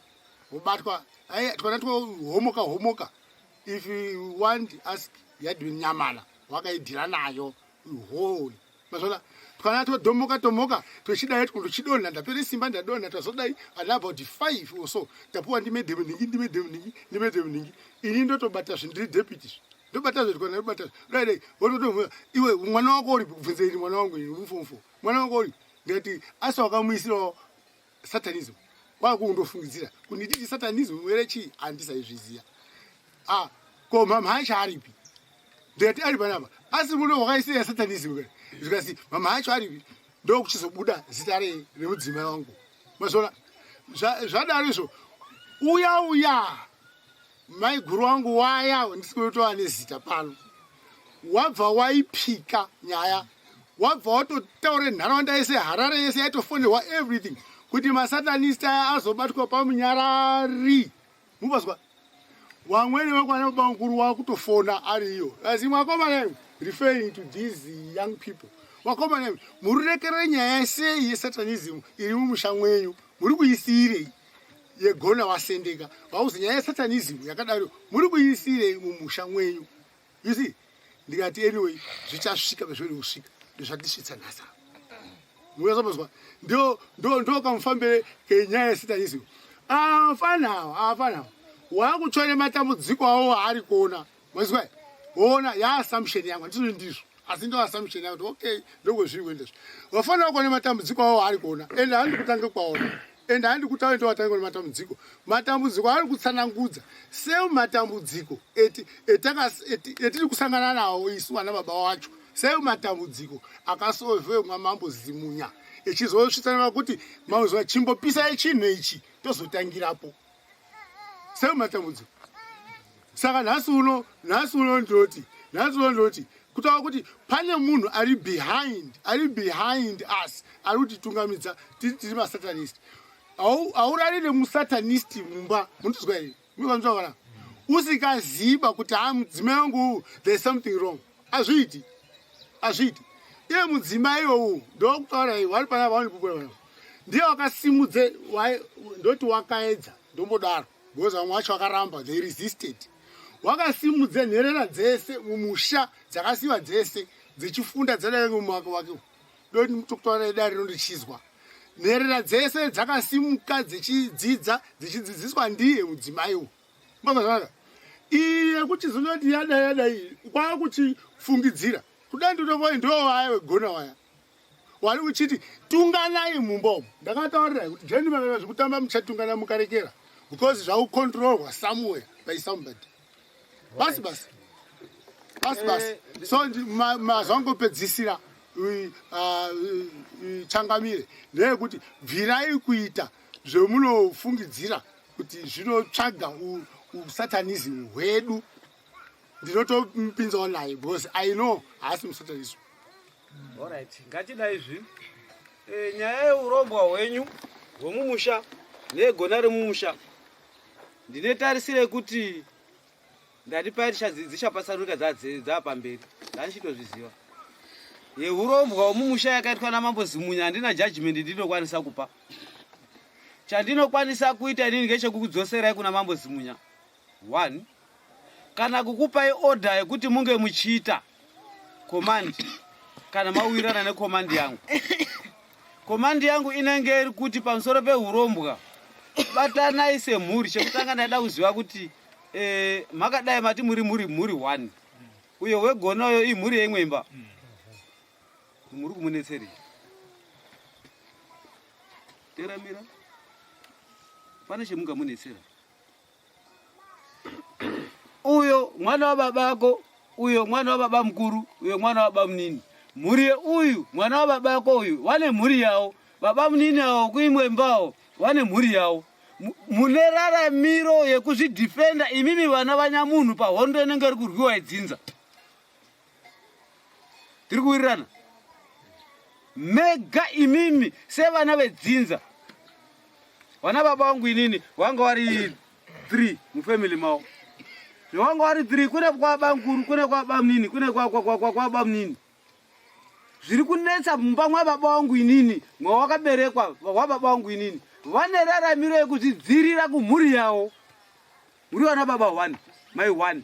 wobatwa ai twana twohomoka homoka if you want ask yadwin nyamala wakaidhira nayo hole mazvona twana todhomoka tomoka tochidai twondochidonha ndapere simba ndadonha tazodai ana about five or so tapuwa ndimedhemu nhingi ndimedhemu nhingi ndimedhemu nhingi ini ndotobata zve ndiri deputy zve ndobata zve twana ndobata dai dai wototomuya iwe mwana wako uripi kubvunza ini mwana wangu ini mufomfo mwana wako uripi ndikati asi wakamuisirawo satanism kwakundofungidzira kundititi satanism were chii handisaizviziva ah ko mhamha acho aripi ndikati ari panapa asi muno wakaisira satanism ka zvikasi mhamha acho aripi ndokuchizobuda zita remudzimai wangu mazona zvadaro izvo uya uya Maiguru wangu waya ndisikutoa nezita pano wabva waipika nyaya wabva watotaura nharaunda yese harare yese yaitofonerwa everything kuti masatanist aya azobatwa pamunyarari mubazwa wamwene wekwana baba mukuru wakutofona ari iyo asi mwakomana referring to these young people wakomana muri rekerere nyaya sei yesatanism iri mumusha mwenyu muri kuisiirei yegona wasendeka vauzi nyaya yesatanism yakadaro muri kuiisirei mumusha mwenyu you see ndikati anyway zvichasvika pezviri kusvika ndozvatisvitsa nhasi muyazobozwa ndo ndo ndo kamufambire kenyaya yesatanism afanawo afanawo wakutsva nematambudziko awo aari kuona mazwa ona yaassumption yangu handizvo ndizvo asi ndo assumption yangu kuti okay ndokwezviri kuenda izvo wafanira kuona matambudziko awo aari kuona ende handi kutange kwaona ende handi kutaura ndo watange kuona matambudziko matambudziko ari kutsanangudza seu matambudziko etiri kusangana nawo isu vana baba wacho seu matambudziko akasolve mwamambo zimunya echizosvitsana kuti mazuva chimbopisai chinhu ichi tozotangirapo sei matambudziko saka nhasi uno nhasi uno ndinoti nhasi uno ndinoti kutaura kuti pane munhu ari behind ari behind us ari kutitungamidza tiri masatanist haurari nemusatanist mumba munotizwa here mukanzwa kana usikaziba kuti ha mudzimai wangu there's something wrong azviiti azviiti iye mudzimai iwowu ndokutaura iwe wari pana vaonipupura vana ndiye wakasimudze ndoti wakaedza ndombodaro because vamwe vacho vakaramba they resisted wakasimudze nherera dzese mumusha dzakasiwa dzese dzichifunda dzadai mumwaka wake ndoti tokutaura dare rinondichizwa nherera dzese dzakasimuka dzichidzidza dzichidzidziswa ndiye mudzimaiwo Mbazvakanaka. Iyi yekuti zinoti yadai yadai kwakuchifungidzira. Kudai ndinovoyi ndiwo vaya vegona vaya. Wari uchiti tunganai mumba umu. Ndakataurira kuti gentlemen kana zvekutamba muchatungana mukarekera because zvakucontrolwa somewhere by somebody. Basi basi. Basi basi. Eh, so mazvangopedzisira changamire ndeyekuti bvirai kuita zvemunofungidzira kuti zvinotsvaga usatanism hwedu ndinotomupinzawo naye because i know haasi musatanism Alright, ngatidai izvi. E, nyaya yeurombwa hwenyu hwemumusha neyegona remumusha ndine tarisiro yekuti Ndati paya dzichapatsanuka dzaapamberi ndandichitozviziva. Yehurombwa hwemumusha yakaitwa namambo Zimunya handina judgment ndinokwanisa kupa. Chandinokwanisa kuita inini ngechekukudzoserai kuna mambo Zimunya. One, kana kukupai order yekuti munge muchiita command kana mawirirana necommand yangu. Command yangu inenge iri kuti pamusoro pehurombwa batanai semhuri. Chekutanga ndaida kuziva kuti Eh, makadai mati muri muri mhuri one uyo wegona uyo imhuri yeimwe imba muri kumunetserei teramira pane chemungamunetsera uyo mwana wababa ako uyo mwana wababa mukuru uyo mwana wababa munini mhuri yeuyu mwana wababa ako uyu wane mhuri yawo baba munini awo kuimwe mbawo wane mhuri yawo mune raramiro yekuzvidhifenda imimi vana vanyamunhu pahondo inenge iri kurwiwa idzinza tiri kuwirirana mega imimi sevana vedzinza vana baba vangu inini vanga vari 3 mufamily mavo zvavanga vari 3 kune kwabamkuru kune kwabamnini kune kwabamnini zviri kunetsa mumba mwababa wangu inini mwawakaberekwa wababa wangu inini vane raramiro yekuzvidzirira kumhuri yavo muri vana baba one mai one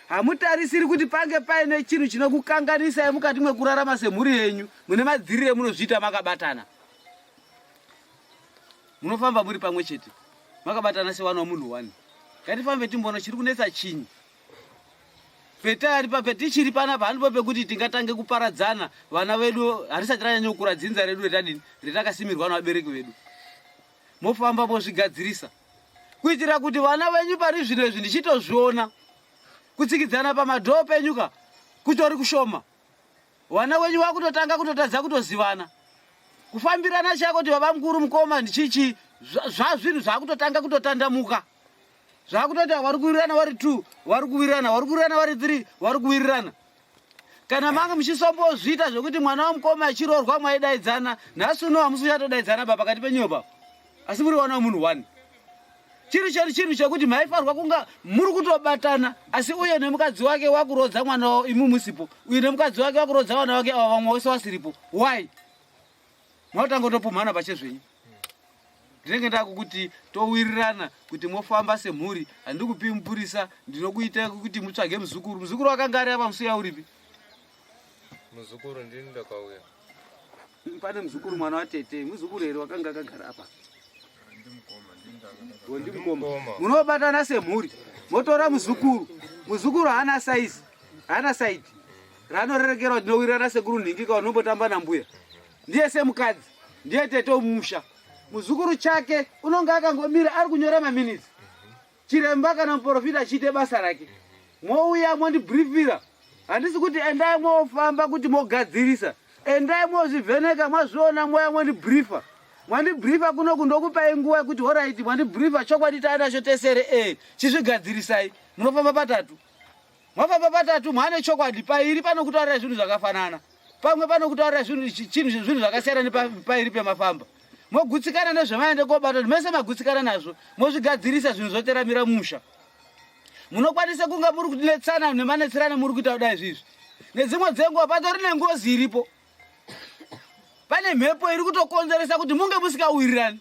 hamutarisiri kuti pange paine chinhu chinokukanganisai mukati mwekurarama semhuri yenyu mune madzirire emunozviita makabatana munofamba muri pamwe chete makabatana sewana wemunhu one ngatifambe timboona chiri kunetsa chinyi petari petichiri panapa handipo pekuti tingatange kuparadzana vana vedu harisati ranyanya kukura dzinza redu retadini retakasimirwa nevabereki vedu mofamba mozvigadzirisa kuitira kuti vana venyu pari zvino izvi ndichitozviona kutsikidzana pamadhoo penyu ka kutori kushoma vana wenyu vakutotanga kutotadza kutozivana kufambirana chako kuti baba mukuru mukoma ndichichi zvazvinhu zvakutotanga kutotandamuka zvakutoti vari kuwirirana vari two vari kuwirirana vari kuwirirana vari three vari kuwirirana kana manga muchisombozviita zvekuti mwana wamukoma achiroorwa mwaidaidzana nhasi uno hamusi uchatodaidzana ba pakati penyuyo ba asi muri wana wemunhu one chiri cheri chinhu chekuti maifanirwa kunga muri kutobatana asi uye nemukadzi wake wakuroodza mwana wavo imi musipo uye nemukadzi wake wakuroodza vana wake ava vamwe wese wasiripo why mautanga kutopumhana pachezvenyu ndinenge ndakukuti towirirana kuti mofamba semhuri handikupi mupurisa ndinokuita kuti mutsvage muzukuru muzukuru wakanga ari apa musuya uripi muzukuru ndini ndakauya pane muzukuru mwana watete muzukuru here wakanga akagara apa ndimukoma munobatana semhuri motora muzukuru muzukuru haana saizi haana saidi raanorerekerwa tinowirirana sekuru nhingi ka unombotamba nambuya ndiye semukadzi ndiye tete wemumusha muzukuru chake unonge akangomira ari kunyora maminitsi chiremba kana muprofita achiite basa rake mouya mondibrifira handisi kuti endai mofamba kuti mogadzirisa endai mozvivheneka mazviona moya mondibrifa mwandibrifa kunoku ndokupai nguva yekuti horaiti mwandibrifa chokwadi taanacho tesere e chizvigadzirisai munofamba patatu Mafamba patatu mwane chokwadi pairi panokutaurira zvinhu zvakafanana pamwe panokutaurira zvinhu chinhu zvinhu zvakasiyana nepairi pemafamba mogutsikana nezvemaende kobata kuti mese magutsikana nazvo mozvigadzirisa zvinhu zvoteramira musha munokwanisa kunga muri kunetsana nemanetserano muri kuita kudai zvizvi nedzimwe dzenguva patori nengozi iripo pane mhepo iri kutokonzeresa kuti munge musikawirirani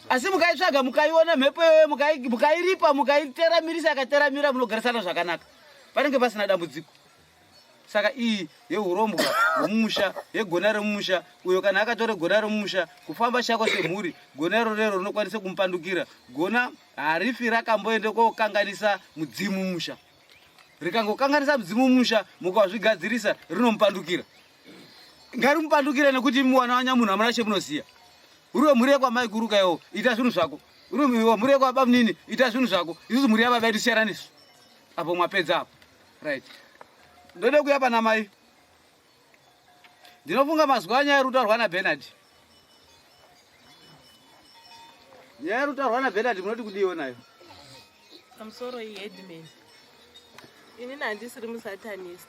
asi mukaitsvaga mukaiona mhepo iyoyo mukairipa mukaiteramirisa ikateramira munogarisana zvakanaka panenge pasina dambudziko saka iyi yehurombwa hwemumusha yegona remumusha uyo kana akatore gona remumusha kufamba chako semhuri gona iro rero rinokwanisa kumupandukira gona harifi rakamboende kokanganisa mudzimu musha rikangokanganisa mudzimu musha mukazvigadzirisa rinomupandukira ngarimupandukire nekuti muwana wanyamunhu hamuna chemunoziva uri wemhuri yekwamai kuruka iwo ita zvinhu zvako uri wemhuri yekwabamnini ita zvinhu zvako isusu mhuri yababa yedu siyana nesu apo mwapedza apo right ndode kuya pana mai ndinofunga mazwi anyaya iri kutaurwa nabenard nyaya iri kutaurwa nabenard munoti kudiwo nayo Pamusoro iyi headman. Inini handisiri musatanist.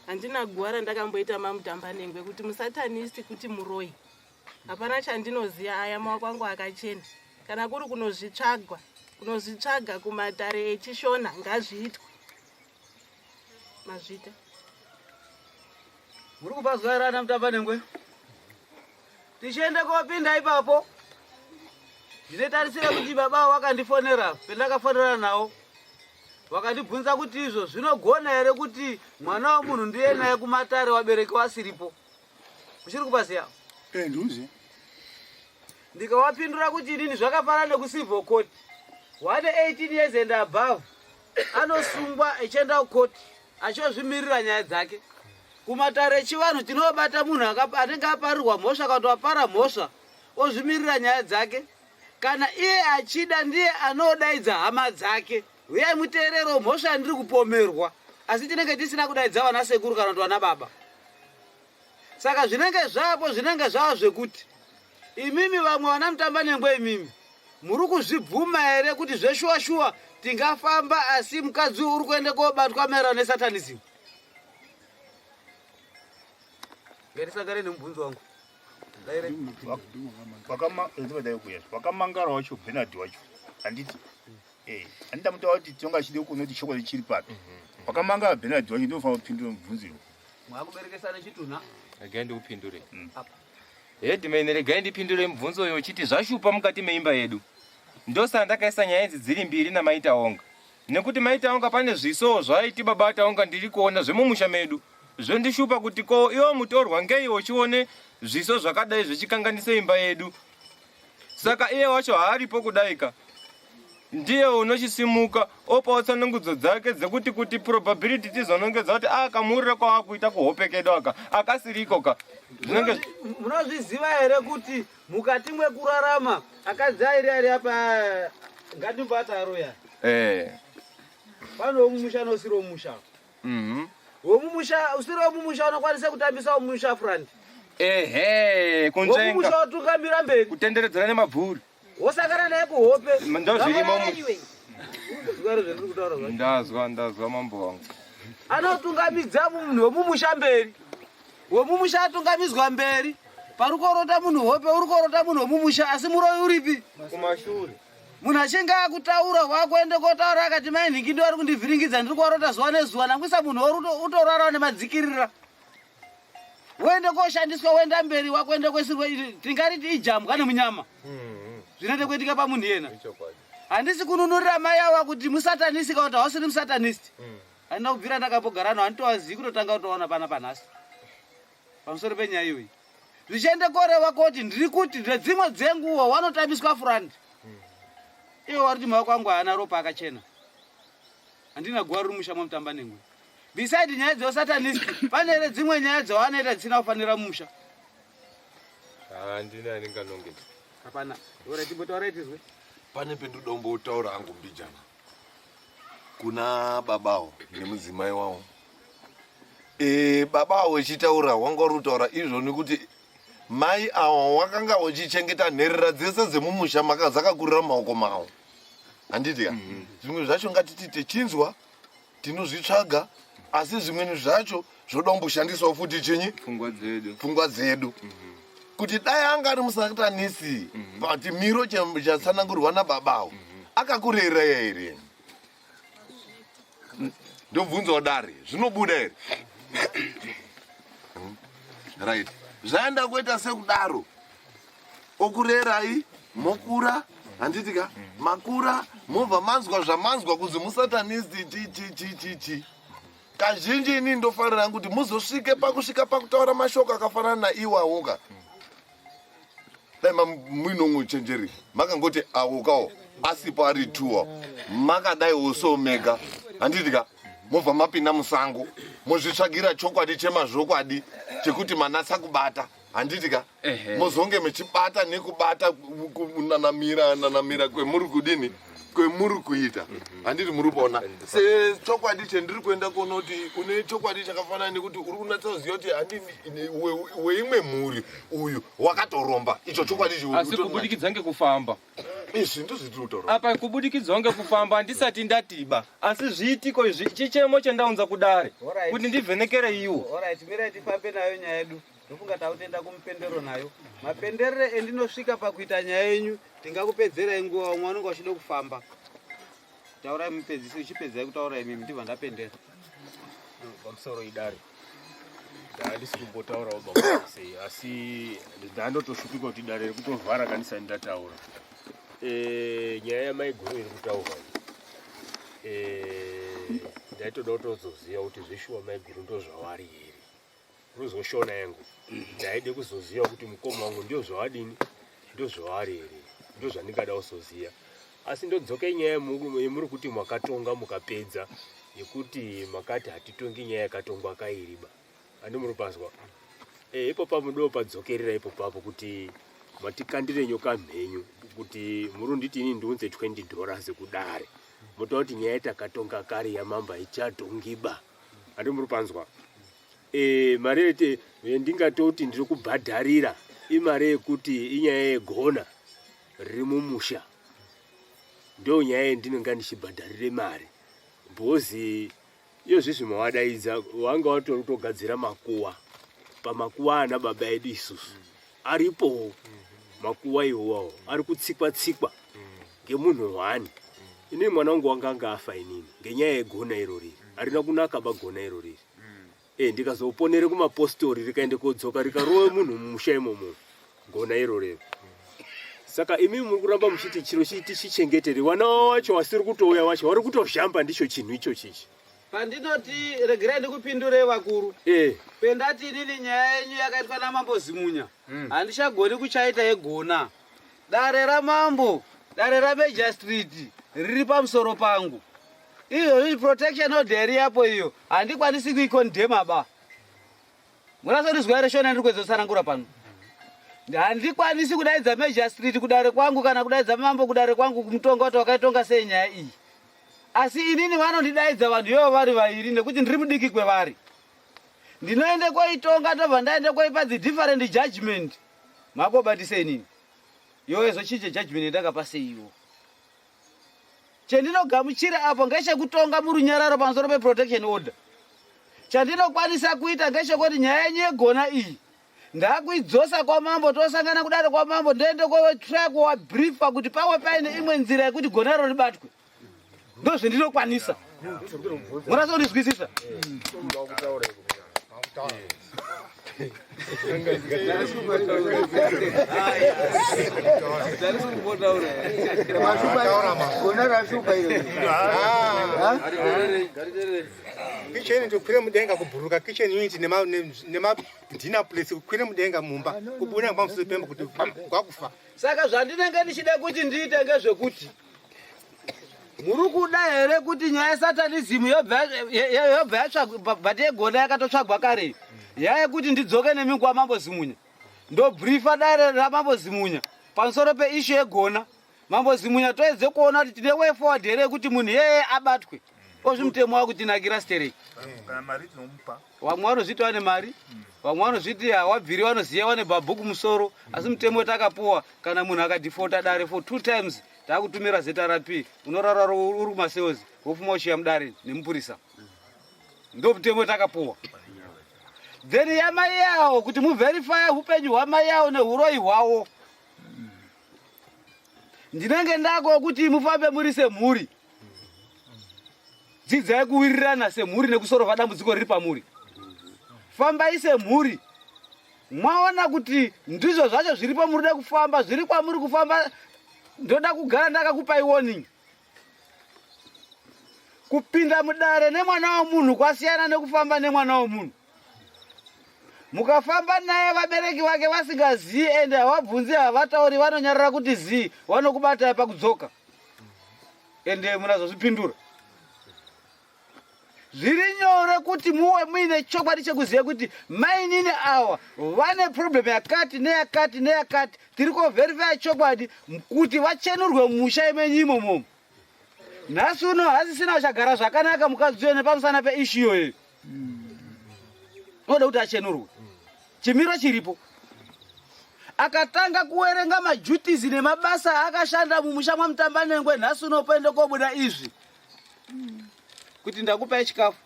Handina guwa randakamboita mamutambanengwe kuti musatanist kuti muroyi. Hapana chandinoziva aya maoko angu akachena. Kana kuri kunozvitsvagwa, kunozvitsvaga kumatare echishona ngazviitwe. Mazvita. Muri kupazwa here ana Mutambanengwe? Tichienda kopinda ipapo. Ndinotarisira kuti baba wakandifonera pendakafonerana nawo vakandibvunza kuti izvo zvinogona here kuti mwana wemunhu ndiye naye kumatare wabereki wasiripo uchiri kupaziya eh, nduzi ndikawapindura kuti inini zvakafanana nekucivil court Wane 18 years and above anosungwa echienda kukoti achiozvimirira nyaya dzake. Kumatare echivanhu tinobata munhu anenge aparirwa mhosva kana kuti apara mhosva ozvimirira nyaya dzake. Kana iye achida ndiye anodaidza hama dzake. Huyai muteerero mhosva yandiri kupomerwa asi tinenge tisina kudaidza vana sekuru kana kuti vana baba. Saka zvinenge zvapo zvinenge zvava zvekuti imimi vamwe vana mutambanengwe imimi muri kuzvibvuma here kuti zveshuwa shuwa tingafamba asi mukadzi uri kuenda kobatwa maererano nesatanism? Ngatisangane nemubvunzo wangu. Wakamangara wacho Bernard wacho handiti eh, handita mutaura kuti tonga chide kuona kuti chokwadi chiri papi wakamangara Bernard wacho ndofanira kupindura mubvunzo iwo. Mwakuberekesana chitunha. Regai ndikupindure. Headman regai ndipindure mubvunzo uyo uchiti zvashupa mukati meimba yedu. Ndosaka ndakaisa nyaya idzi dziri mbiri namai Taonga. Nekuti mai Taonga pane zviso zvaiti baba Taonga ndiri kuona zvemumusha medu. Zvondishupa kuti ko iwo mutorwa ngei uchione zviso zvakadai zvichikanganisa imba yedu. Saka iye wacho haaripo kudaika. Ndiye unochisimuka opawo tsanangudzo dzake dzekuti kuti probability tizonongedza kuti akamurira kwaakuita kuhope kedu aka akasiriko ka zvinenge Munozviziva here kuti mukati mwekurarama akadzi airi ari apa ngatimbata aroya eh pane womumusha neusiri womumusha. Womumusha usiri womumusha unokwanisa kutambisa womumusha front. Ehe, kunzvenga. Womumusha wotungamira mberi. Kutenderedzera nemabvuri. Wosangana naye kuhope. Ndozvirimo. Zvikaro zvandiri kutaura zvacho. Ndazwa, ndazwa mambo wangu. Anotungamidza munhu womumusha mberi. Womumusha atungamidzwa mberi. Pari korota munhu hope uri korota munhu womumusha asi muroyi uripi? Kumashure. Munhu achinge akutaura wakuende kotaura akati mai nhingi ndiwo ari kundivhiringidza ndiri kuwarota zuva nezuva nangwisa munhu utorarawo nemadzikirira. Woende koshandiswa woenda mberi wakuende kwesirwa tingariti ijambwa nemunyama. Zvinoende kuitika pamunhu iyena. Handisi kununurira mai ava kuti musatanisi kana kuti hausiri musatanist. Handina kubvira ndakambogara navo handitovazivi kutotanga kutovaona pana panhasi. Pamusoro penyaya iyoyi. Zvichiende koreva koti ndiri kuti ndedzimwe dzenguva wanotambiswa front. Ivo vari kuti maoko angu haana ropa akachena. Handina guva riri musha mwamutamba nengwe. Beside nyaya dzesatanist pane here dzimwe nyaya dzawanoita dzisina kufanira mumusha? Handina andinganongedza. Hapana. Ora chimbotaura tizwe. Pane pendodombotaura hangu mbijana kuna babawo nemudzimai wawo. Babawo echitaura wanga uri kutaura izvo nekuti mai awa wakanga uchichengeta nherera dzese dzemumusha maka dzakakurira mumaoko mawo. Handiti ka? Zvimwe zvacho ngatiti techinzwa tinozvitsvaga asi zvimweni zvacho zvoda kumboshandisawo futi chinyi pfungwa dzedu, pfungwa dzedu. Kuti dai anga ari musatanisi pachimiro chatsanangurwa nababawo akakurera here? Ndobvunzawo dare zvinobuda here? Right, zvaenda kuita sekudaro okurerai mokura handiti ka makura mobva manzwa zvamanzwa kunzi musatanist chi chi chi chi chi. Kazhinji ini ndofarira kuti muzosvike pakusvika pakutaura mashoko akafanana naiwawo ka. Dai muine umwe uchenjeri makangoti awokawo asipo ari tuwo makadaiwo so mega handiti ka mobva mapinda musango mozvitsvagira chokwadi chemazvokwadi chekuti manatsa kubata handiti ka mozonge muchibata nekubata kunanamira nanamira kwemuri kudini kwemuri kuita handiti muri kuona sechokwadi chendiri kuenda kuona kuti une chokwadi chakafanana nekuti uri kunatsa kuziva kuti handi weimwe mhuri uyu wakatoromba icho chokwadi asi kubudikidza ngekufamba izvi ndozvitiri kutaura apa kubudikidzwa ngekufamba handisati ndatiba asi zviitiko izvi chichemo chendaunza kudare kuti ndivhenekere iwo. Alright, mirai tifambe nayo nyaya yedu. Ndofunga takutenda kumupendero nayo. Mapenderere endinosvika pakuita nyaya yenyu tingakupedzerai nguva umwe anenge achida kufamba. Taurai mupedzisi uchipedzai kutaura imimi ndibva ndapendera. Pamusoro idare. Ndandisi kumbotaurawo baba sei asi ndandotoshupika kuti dare riri kutovhara kanisa ndataura. Nyaya yamaiguru iri kutaurwa iyi. Ndaitoda kutozoziva kuti zveshuwa maiguru ndozvavari here. Unozoshona yangu. Ndaide kuzoziva kuti mukoma wangu ndio zvawadini, ndio zvavari here, ndio zvandingada kuzoziva. Asi ndodzoka nyaya yemuri kuti makatonga mukapedza yekuti makati hatitongi nyaya yakatongwa kairiba. Handi muri pazwa. Eh, ipo pamudo padzokerera ipo papo kuti matikandire nyoka mhenyu kuti muri nditi ini ndiunze 20 dollars kudare. Motaura kuti nyaya takatonga kare yamamba ichatongiba. Handi muri panzwa. E, mari yete ndingatoti ndiri kubhadharira imari yekuti inyaya yegona riri mumusha ndo nyaya yendinonga ndichibhadharire mari bhozi iyo zvezvi mawadaidza wanga watori kutogadzira makuwa pamakuwa ana baba edu isusu aripowo makuwa iwowawo ari kutsikwa tsikwa ngemunhu hwani inini mwana wangu wanga anga afa inini ngenyaya yegona irori harina kunaka bagona irori e ndikazoponere kumapostori rikaende kodzoka rikarove munhu mumusha imomo gona irorero saka imi muri kuramba muchiti chiro chiti chichengetere wana wacho wasiri kutouya wacho wari kutozhamba ndicho chinhu icho chichi pandinoti regerai ndikupindure vakuru eh. pendati inini nyaya yenyu yakaitwa namambo zimunya mm. handichagoni kuchaita yegona dare ramambo dare ramajor street riri pamusoro pangu izvozvi protection order iri yapo iyo handikwanisi kuikondema ba murasondizwa here shona ndiri kuedzotsanangura pano handikwanisi kudaidza major street kudare kwangu kana kudaidza mambo kudare kwangu kumutonga kuti wakaitonga sei nyaya iyi asi inini vanondidaidza vanhu ivo vari vairi nekuti ndiri mudiki kwevari ndinoende koitonga ndobva ndaende koipa the different judgment makobatise inini iwe zochinje judgment yandakapa seiwo chendinogamuchira apo ngechekutonga murunyararo pamusoro peprotection order chandinokwanisa kuita ngechekuti nyaya yenyu yegona iyi ndakuidzosa kwamambo tosangana kudare kwamambo ndoende kotraya kuwabriefa kuti pamwe paine imwe nzira yekuti gona iro ribatwe ndozvendinokwanisa munasondizwisisa Kitchen ndokwire mudenga kubhuruka kitchen unit nemadina place kukwire mudenga mumba kubuda pamusoro pemba kuti kwakufa. Saka zvandinenge ndichida kuti ndiite ngezvekuti muri kuda here kuti nyaya yesatanism yobva yatsvagwa but yegona yakatotsvagwa kare yaya kuti ndidzoke nemi kwamambo Zimunya ndobriefa dare ramambo Zimunya pamusoro peishu yegona mambo Zimunya toedze kuona kuti tine way forward here yekuti munhu yeye abatwe ozvimutemo wakutinakira stereki kana mari tinomupa vamwe vanozviti vane mari vamwe vanozviti hawabviri vanoziva vane bhabhuku musoro asi mutemo takapuwa kana munhu akadefaulta dare for two times taakutumira ZRP unorara uri kumacells wofuma uchiya mudare nemupurisa ndo mutemo takapuwa then yamai yawo kuti muverifya upenyu hwamai yawo neuroyi hwawo ndinenge ndako kuti mufambe muri semhuri dzidzai kuwirirana semhuri nekusorova dambudziko riri pamuri fambai semhuri mwaona kuti ndizvo zvacho zviripo muride kufamba zviri kwamuri kufamba ndoda kugara ndakakupai warning kupinda mudare nemwana womunhu kwasiyana nekufamba nemwana womunhu mukafamba naye vabereki vake vasingazii ende havabvunzi havatauri vanonyarara kuti zii vanokubatai pakudzoka ende munazozvipindura zviri nyore kuti muwe muine chokwadi chekuziva kuti mainini awa vane problem yakati neyakati neyakati tiri koverifya chokwadi kuti vachenurwe mumusha imenyu imomomo nhasi uno hasisina uchagara zvakanaka mukadzi uyo nepamusana peishu iyoyo unoda kuti achenurwe chimiro chiripo akatanga kuwerenga maduties nemabasa akashanda mumusha mwamutambanengwe nhasi unopoende kobuda izvi kuti ndakupai chikafu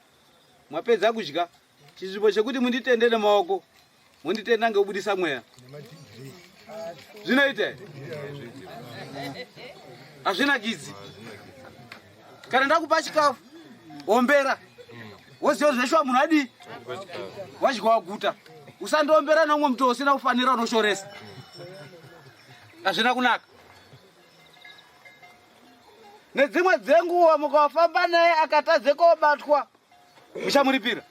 mwapedza kudya chinzvimbo chekuti munditende nemaoko munditenda ngekubudisa mweya zvinoita hazvinakidzi kana ndakupa chikafu ombera woziva kuti zveshuwa munhu adii wadya waguta usandiombera neumwe mutoo usina kufanira unoshoresa hazvina kunaka nedzimwe dzenguva mukafamba naye akatadze kobatwa muchamuripira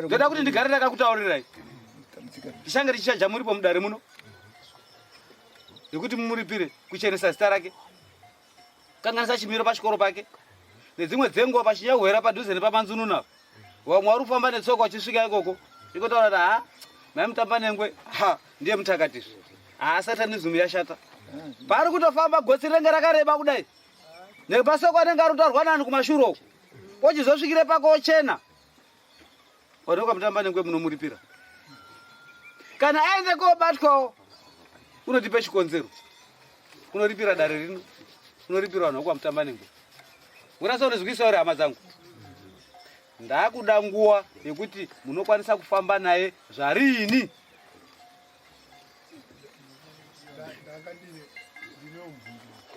ndoda kuti ndigare ndakakutaurirai tichange tichichaja muripo mudare muno. yekuti mumuripire kuchenesa zita rake kanganisa chimiro pachikoro pake nedzimwe dzenguva pachinyahwera padhuze nepamanzununa apa vamwe vari kufamba netsoka vachisvika ikoko ikotaura kuti ha mai mutamba nengwe ha ndiye mutakatizve ha satanism yashata paari kutofamba gotsi rinenge rakareba kudai nepasoko anenge ari kutaurwa nani kumashure uko ochizosvikire pako ochena Onekwa mutamba nengwe munomuripira. Kana aende kobatwawo unotipa chikonzero. Unoripira dare rino. Unoripira vanhu vekwa mutamba nengwe. Unasa unozwisa uri hama dzangu. Ndakuda nguwa yekuti munokwanisa kufamba naye zvariini.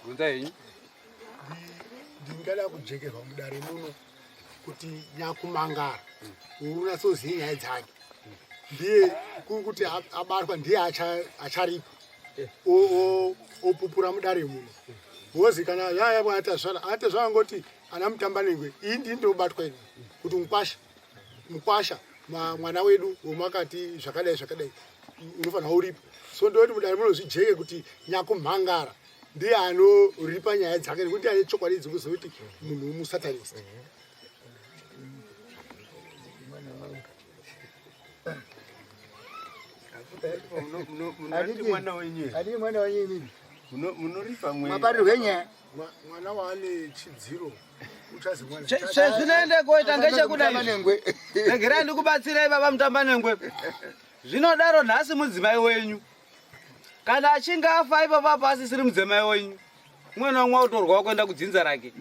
Bvunza henyu. Ndingada kujekerwa mudare muno kuti nyakumangara unatsoziva nyaya dzake ndiye kuri kuti abatwa ndiye acharipa opupura mudare muno because kana yaya atazvara atazvara ngoti ana mutambanengwe iyi ndini ndobatwa ini kuti mukwasha mukwasha mwana wedu womakati zvakadai zvakadai unofanira uripa so ndoti mudare muno zvijeke kuti nyakumhangara ndiye anoripa nyaya dzake nekuti ane chokwadi dzekuziva kuti munhu musatanist mwana wenyu imimi munoripa mabarirwe nyaya mwana waane chidziro Chezvinoenda koita ngechekudai. Regerai ndikubatsirei baba Mutambanengwe. Zvinodaro nhasi mudzimai wenyu. Kana achinge afa ipapo apo asisiri mudzimai wenyu. Umwe naumwe autorwa kuenda kudzinza rake.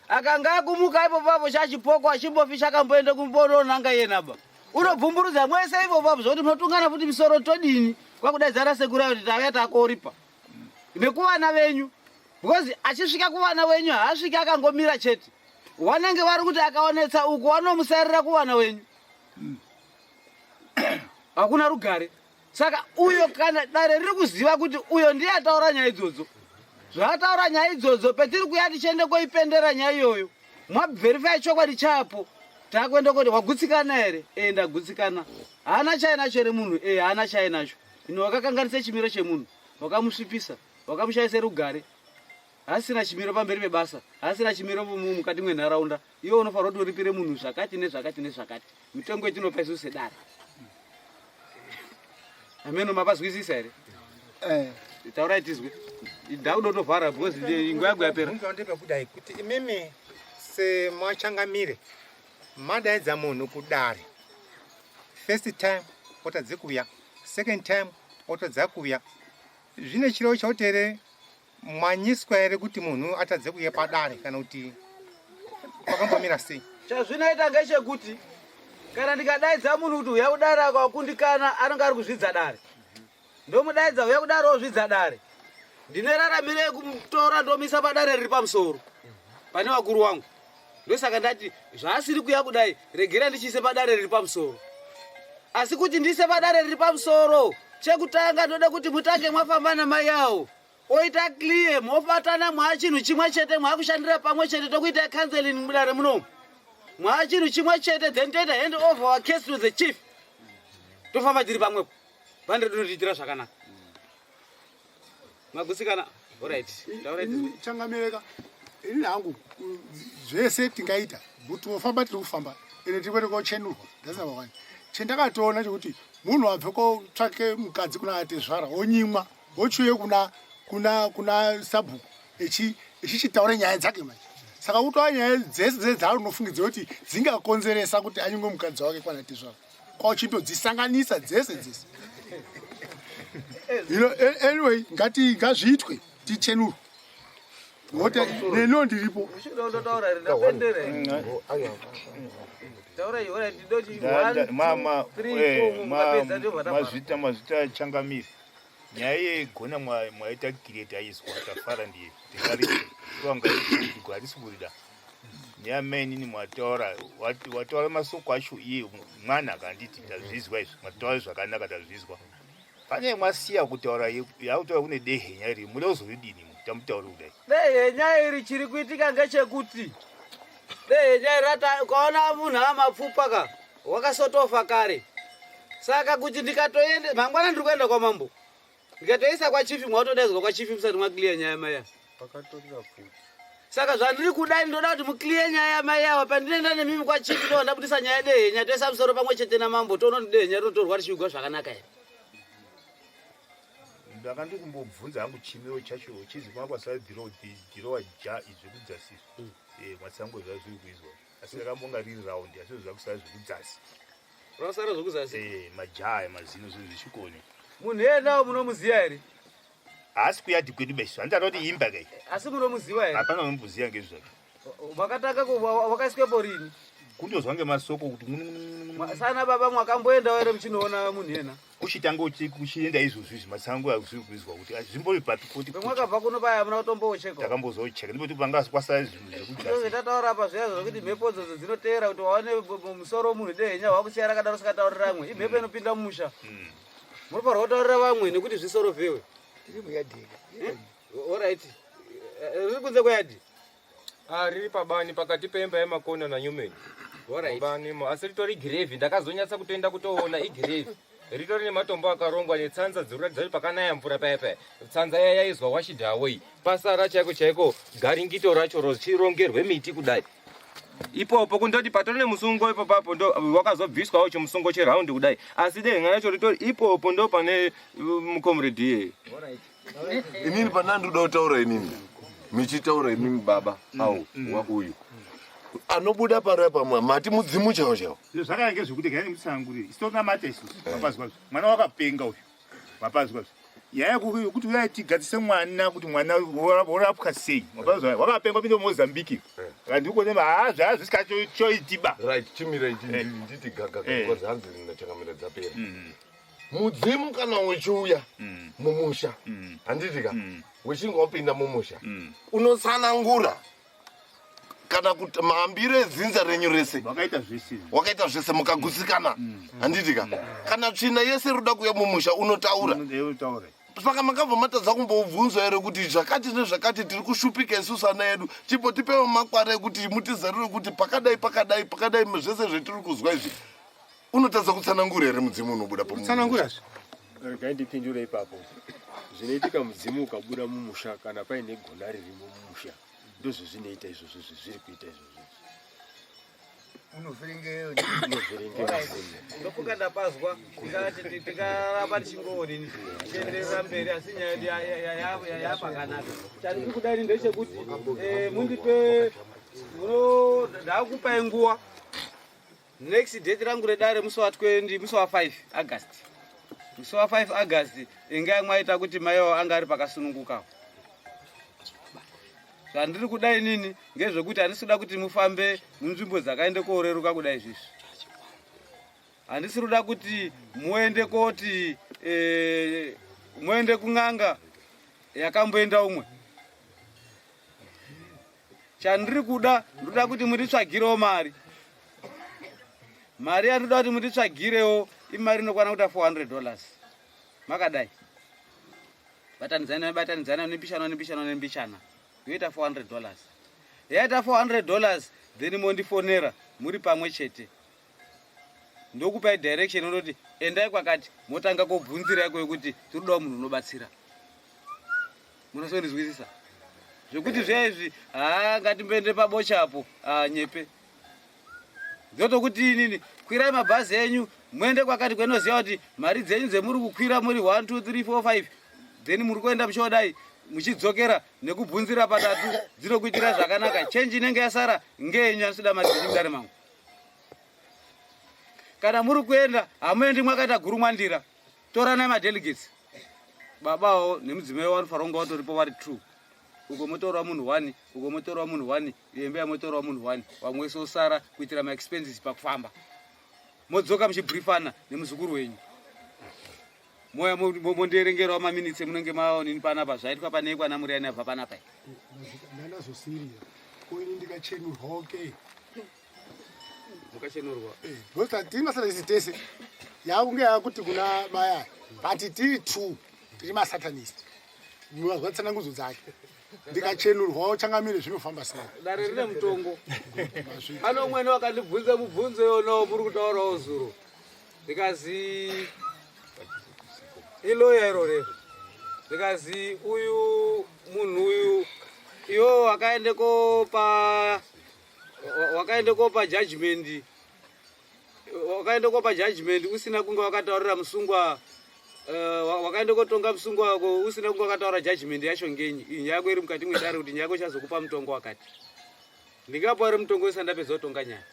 Akanga akumuka ipapo apo chachipoko achimbofi chakamboenda kumbononanga iyena ba. Unobvumburudza mwese ipapo apo zvokuti munotungana futi misoro todini kwakudaidzana sekuru ayo kuti tauya takoripa. Nekuvana venyu because achisvika kuvana wenyu haasviki akangomira chete wanenge vari kuti akaonetsa uku wanomusarira kuvana wenyu hakuna rugare saka uyo kana dare riri kuziva kuti uyo ndiye ataura nyaya idzodzo zvaataura nyaya idzodzo petiri kuya tichiende koipendera nyaya iyoyo mwabverifai chokwadi chapo takuenda koti wagutsikana here e ndagutsikana haana chainacho here munhu e haana chainacho ino wakakanganisa chimiro chemunhu wakamusvipisa Wakamushaisa rugare, haasina chimiro pamberi pebasa, haasina chimiro mukati mwenharaunda. Iwe unofanira kuti uripire munhu zvakati nezvakati nezvakati. Mitengo yetinopa isusu sedare. Ameno mapazwisisa here? Eh. Taurai tizwe. Ndakuda kutovhara because nguva yangu yapera. Ndepekudai kuti imimi semachangamire madaidza munhu kudare first time otadze kuuya second time otadza kuuya Zvine chirevo chauti here mwanyiswa here kuti munhu atadze kuuya padare kana kuti kwakambomira sei? Chazvinoita ngechekuti kana ndikadaidza munhu kuti uya kudare akakundikana anenge ari kuzvidza dare. Ndomudaidza uya kudare ozvidza dare. Ndine raramiro yekumutora ndomisa padare riri pamusoro pane vakuru wangu. Ndosaka ndati zvaasiri kuya kudai regera ndichiise padare riri pamusoro. Asi kuti ndiise padare riri pamusoro chekutanga ndoda kuti mutange mwafamba namai awo oita clear mobatana mwaa chinhu chimwe chete mwaakushandira pamwe chete tokuita counseling mudare munomu mwaa chinhu chimwe chete then toita hand over our case to the chief tofamba tiri pamwepo bhandi redu rinotiitira zvakanaka magutsikana orit changamireka ini hangu zvese tingaita but tinofamba tiri kufamba ende tiri kuenda kochenurwa that's number one chendakatoona chekuti munhu abve kotsvake mukadzi kuna atezvara onyimwa ochiuye kuna kuna kuna sabhuku echichitaura nyaya dzake manje saka kutora nyaya dzese dzese dzaari unofungidzira kuti dzingakonzeresa kuti anyimwe mukadzi wake kwana tezvara kwauchindodzisanganisa dzese dzese you know, anyway ngati ngazviitwe tichenurwe ngote neniwo ndiripo mazvita mazvita changamire nyaya yegona mwaita kireti aiswa tafara ndiye tingarisi kurida neamainini mwataura wataura masoko acho iye mwana akanditi tazvizwa izvi mwataura zvakanaka tazvizwa pane mwasiya kutaura yakutaura kune dehenya iri muda kuzoridini tamutauri kudai dehenya iri chiri kuitika ngechekuti dehenya iri rata ukaona munhu amapfupa ka wakasotofa kare saka kuti ndikatoende mangwana ndiri kuenda kwamambo Ndikatoisa kwachifi mwatodaidzwa kwachifi musati mwaclear nyaya maya. Pakatorira pfuti. Saka zvandiri kuda ndinoda kuti muclear nyaya yamai ava pandinoenda nemimi kwachifi ndova ndabudisa nyaya dehenya toisa musoro pamwe chete namambo toona kuti dehenya rinotorwa richivigwa zvakanaka here. Ndanga ndikumbobvunza hangu chimiro chacho chizi kwanga kwasara dhirowa ja izvi zvekudzasi izvi. Eh, matsango zvazviri kuizwa. Asi rakambonga riri round asi zvakusara zvekudzasi. Rasara zvekuzasi? Eh, majaya mazino zvinhu zvichikone. Munhu iyenawo munomuziva here? Haasi kuyadhi kwedu besu. Hanzi atoti imba kai. Asi munomuziva here? Hapana unomboziva ngezvake. Vakatanga wakaiswepo rini? Kundozwa ngemasoko kuti sana baba mwakamboendawo here muchinoona munhu iyena? Kuchitanga kuchienda izvozvi izvi matsango azviri kuizwa kuti zvimbori papi kuti mwakabva kuno paya hamuna kutombocheka. Takambozocheka ndipoti panga kwasara zvinhu zvekudzasi. Zvatataura apa zviya zvekuti mhepo dzodzo dzinoteera kuti waone musoro wemunhu dehenya wakusiya rakadaro usingataurira vamwe. Imhepo inopinda mumusha. Munofanirwa kutaurira vamwe nekuti zvisorovhewe. Tiri muyadhi. Alright. Riri kunze kweyadhi. Ah, riri pabani pakati pemba yemakona naNewman. Alright. Mubanimo asi ritori girevhi ndakazonyatsa kutoenda kutoona igirevhi. Ritori nematombo akarongwa netsanza dziri kuratidza kuti pakanaya mvura paya paya. Tsanza iya yaizwa washed away. Pasara chaiko chaiko garingito racho rochirongerwe miti kudai. Ipopo kundoti patori nemusungo ipopapo ndo wakazobviswawo chimusungo cheraundi kudai. Asi denga racho ritori ipopo ndo pane mukomredi iyeye. Inini pana ndinoda kutaura inini michitaura imimi baba au wa uyu anobuda pari pamwe mati mudzimu chaiwo chaiwo. Zviro zvakaya ngezvekuti gani mutsanangurire isu tonamata isusu mapazwa zve mwana wakapenga uyu mapazwa zve nyaya yekuti uyai tigadzise mwana kuti mwana worapwa sei mapazwa wakapenga pinda mozambique andikone haa zvaya zvisikachoitiba right chimira ichi nditi gaga because hanzi ndachangamira dzapera mudzimu kana uchiuya mumusha handiti ka wechinge wapinda mumusha unotsanangura kana kuti mahambiro edzinza renyu rese wakaita zvese wakaita zvese mukagutsikana handiti ka kana tsvina yese iri kuda kuuya mumusha unotaura saka makabva matadza kumbobvunzwa here kuti zvakati nezvakati tiri kushupika isusu ana edu chipo tipewo makwara ekuti mutizarure kuti pakadai pakadai pakadai zvese zvetiri kuzwa izvi unotadza kutsanangura here mudzimu unobuda Tsanangura zve. Regai ndipindure ipapo. Zvinoitika mudzimu ukabuda mumusha kana paine gona ririmo mumusha ndozvezvinoita izvozvo zviri kuita izvozvo. Unovhiringe Ndofunga ndapazwa tikati tikaramba tichingoonini tichienderera mberi asi nyaya yedu yapakanaka. Chandiri kuda ini ndechekuti mundipe ndakupai nguva next date rangu redare musi wa 20 musi wa 5 August. Musi wa 5 August ingai mwaita kuti maiwo anga ari pakasununguka. Zvandiri kuda inini ngezvekuti handisi kuda kuti mufambe munzvimbo dzakaende koreruka kuda izvizvi. Handisi kuda kuti muende koti muende kun'anga yakamboenda umwe. Chandiri kuda ndoda kuti munditsvagirewo mari. Mari yandinoda kuti munditsvagirewo imari inokwana kuita $400. Makadai. Batanidzana batanidzana nembichana nembichana nembichana. Yoita $400. Yaita $400 then mondifonera muri pamwe chete. Ndokupai direction unoti endai kwakati motanga kobvunzira iko yekuti tiri kudawo munhu unobatsira. Munozondizwisisa? Zvekuti zviya izvi haa ngatimboende pabocha apo nyepe. Ndotokuti inini kwirai mabhazi enyu muende kwakati kwenoziva kuti mari dzenyu dzemuri kukwira muri 1 2 3 4 5 then muri kuenda muchodai muchidzokera nekubvunzira patatu dzinokuitira zvakanaka. Change inenge yasara ngeyenyu andisida mari dzenyu mudare mangu. Kana muri kuenda hamuendi mwakaita gurumwandira. Toranai madelegates. Babawo nemudzimai wanofanira kunge vatoripo vari 2. Uko motorwa munhu 1, uko motorwa munhu 1, yembe yamotorwa munhu 1, vamwe wese osara kuitira maexpenses pakufamba. Modzoka muchibriefana nemuzukuru wenyu. Moya mondierengerawo maminitsi emunenge maonini panapa zvaitwa pane kwana Muriyani abva panapa. Ndandazosirira. Ko ini ndikachenurwa okay. Mukachenurwa. Because tiri masatanist tese. Yakunge yakuti kuna maya but tiri two tiri masatanist. Munozwa tsanangudzo dzake. Ndikachenurwawo changamire zvinofamba sei? Dare rine mutongo. Pane umweni wakandibvunza mubvunzo iwonawo muri kutaurawo zuro. Ndikazi iloya iro rero. Zvikazi uyu munhu uyu iwo wakaende kopa wakaende kopa judgment wakaende kopa judgment usina kunge wakataurira musungwa uh, wakaende kotonga musungwa wako usina kunge wakataura judgment yacho ngenyi iyi nyaya yako iri mukati mwedare kuti nyaya yako ichazokupa mutongo wakati ndingapo ari mutongo usina ndapedza kutonga nyaya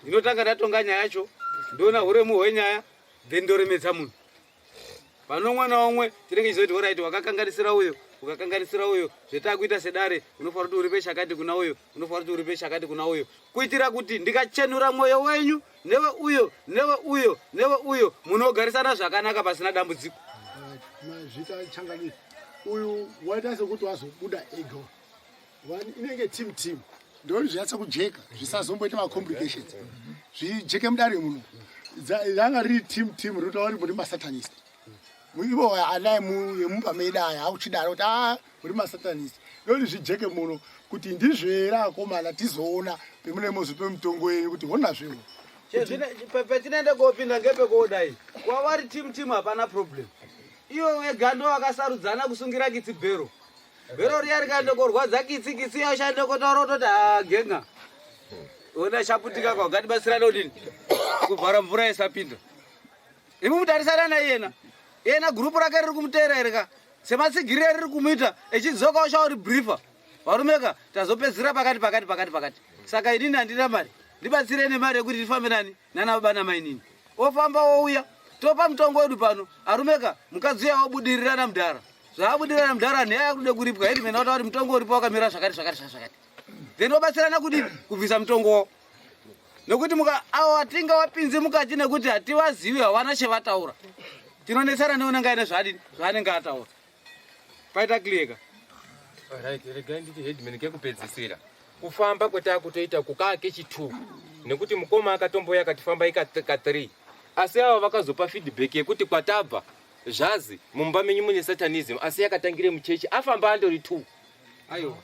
ndinotanga ndatonga nyaya yacho ndoona uremu hwenyaya then ndoremedza munhu Pano mwana umwe tinenge tichizoti horaiti wakakanganisira uyo ukakanganisira uyo zvetakuita sedare unofanira kuti uripe chakati kuna uyo unofanira kuti uripe chakati kuna uyo kuitira kuti ndikachenura mwoyo wenyu newe uyo newe uyo newe uyo munogarisana zvakanaka pasina dambudziko. Mazvita changamire uyu waita sekuti wazobuda ega One inenge team team ndoti zvinyatsa kujeka zvisazomboita macomplications zvijeke mudare muno ranga riri team team rinotaura kuti muri masatanist ivo ana emumba medu aya akuchidaro kuti a ah, muri masatanist ndoti zvijeke muno kuti ndizvo here akomana tizoona pemune mozope mutongo yenyu kuti hona zvewo petinoenda kopinda ngepekodai kwavari team team hapana problem ivo vega ndo vakasarudzana kusungira kitsi bhero Bhero riya rikaenda korwadza kitsi kitsi yashanda kotaura kutoti ah genga. Ona chaputika kwa ngatibatsirane kudini? Kuvhara mvura isapinda. Imi mutarisana na iyena. Iyena group rake riri kumuteera here ka? Sematsigiriro riri kumuita echidzoka oshauri briefer. Varume ka tazopedzisira pakati pakati pakati pakati. Saka inini handina mari. Ndibatsire nemari yekuti ndifambe nani? Nana baba namainini. Ofamba wouya. Topa mutongo wedu pano. Arumeka mukadzi uya wabudirira namudhara. Zvaabudirana mudhara nyaya yakuda kuripwa headman vataura kuti mutongo uripo wakamira zvakati zvakati zvakati. Then vobatsirana kudini kubvisa mutongo wavo. Nekuti muka avo hatingavapinzi mukati nekuti hativazivi hawana chevataura. Tinonetsana neunenge aine zvaadini zvaanenge ataura. Paita clear ka? Right, regai nditi headman kekupedzisira. Kufamba kwetakutoita kukaa kechi2 nekuti mukoma akatombouya akatifamba ika ka3 asi ava vakazopa feedback yekuti kwatabva Zvazi mumba menyu mune satanism asi yakatangire muchechi afamba andori 2. Aiwa.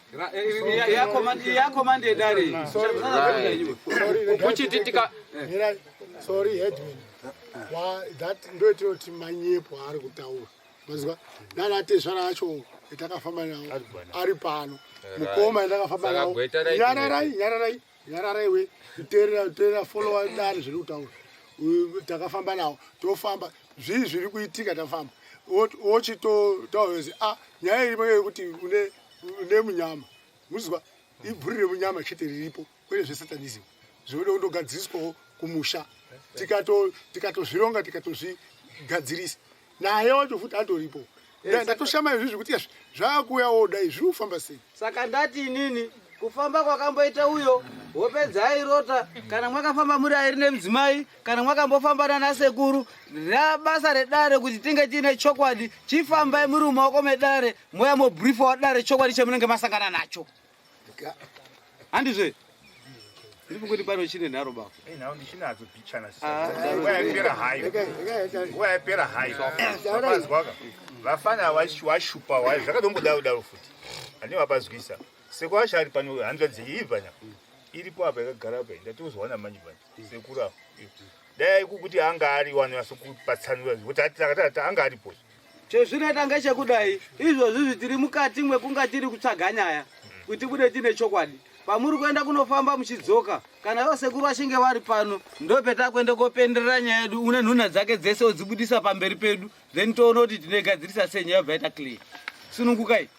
Yakomandi yedare. Kuchiti tika Sorry headman. Wa that ndoitinoti manyepo aari kutaura. Mazwa nana tezvara acho etakafamba nawo ari pano. Mukoma endakafamba nawo. Nyararai nyararai. Nyarara iwe, teerera teerera follower dare zviri kutaura. Takafamba nawo, tofamba zvii zviri kuitika tafamba. Wochitotaura ah nyaya irimo yekuti une une munyama. Muzwa ibvuri remunyama chete riripo kwete zvesatanism. Zvinoda kundogadziriswawo kumusha. Tikato tikatozvironga tikatozvigadzirisa. Naye wacho futi atoripo. Ndatoshama izvi zvekuti zvakuuya wodai zviri kufamba sei. Saka ndati inini kufamba kwakamboita uyo hope dzaairota kana mwakafamba muri airi nemudzimai kana mwakambofamba nana sekuru rabasa redare kuti tinge tiine chokwadi chifambai muri mumaoko medare moya mobriefa wadare chokwadi chemunenge masangana nacho handizve ndiri kuti pano chine nharo baba nhau ndichinadzo bichana ah. nguva yapera hayo nguva yapera hayo vazwaka vafana washupa wayo zvakatomboda kudaro futi ane vapazwisa sekuru acho ari pano hanzvadzi iyi pana iripo apa yakagara apa ndatozowana manje manje sekuru apo dai kukuti anga ari wanyatso kupatsanura kuti anga aripo Chezvinoita ngechekudai izvozvi izvi tiri mukati mwekunga tiri kutsvaga nyaya kuti bude tine chokwadi pamuri kuenda kunofamba muchidzoka kana ivo sekuru vachinge vari pano ndopetakuenda kopenderera nyaya yedu une nhunha dzake dzese odzibudisa pamberi pedu then toona kuti tinegadzirisa sei nyaya yobva yaita clear sunungukai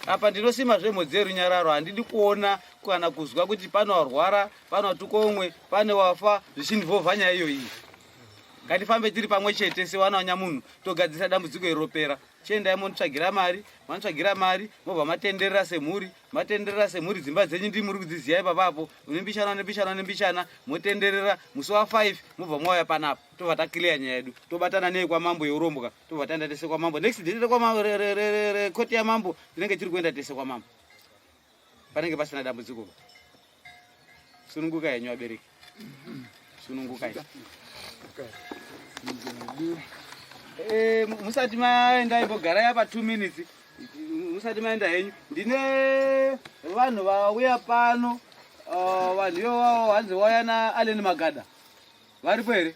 apa ndinosima zvemhodzi yerunyararo handidi kuona kana kuzwa kuti pane warwara pane watukomwe pane wafa zvichindivhovha nyaya iyoyi ngatifambe tiri pamwe chete sewana wanyamunhu togadzirisa dambudziko iri ropera chiendai monitsvagira mari manitsvagira mari mobva matenderera semhuri matenderera semhuri dzimba dzenyu ndii muri kudziziva ipapapo une mbichana une mbichana une mbichana motenderera musi wa5 mobva mwauya panapa tobva taclear nyaya yedu tobatana nei kwamambo yeurombwa tobva taenda tese kwamambo next day rekoti yamambo tinenge tiri kuenda tese kwamambo panenge pasina dambudziko sununguka henyu vabereki sunungukai eh, musati maenda imbogarai apa 2 minutes musati maenda henyu ndine vanhu vauya pano ah, vanhu ivavo hanzi vauya naalen magada varipo here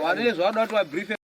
vane zvavanoda kuti vabriefe.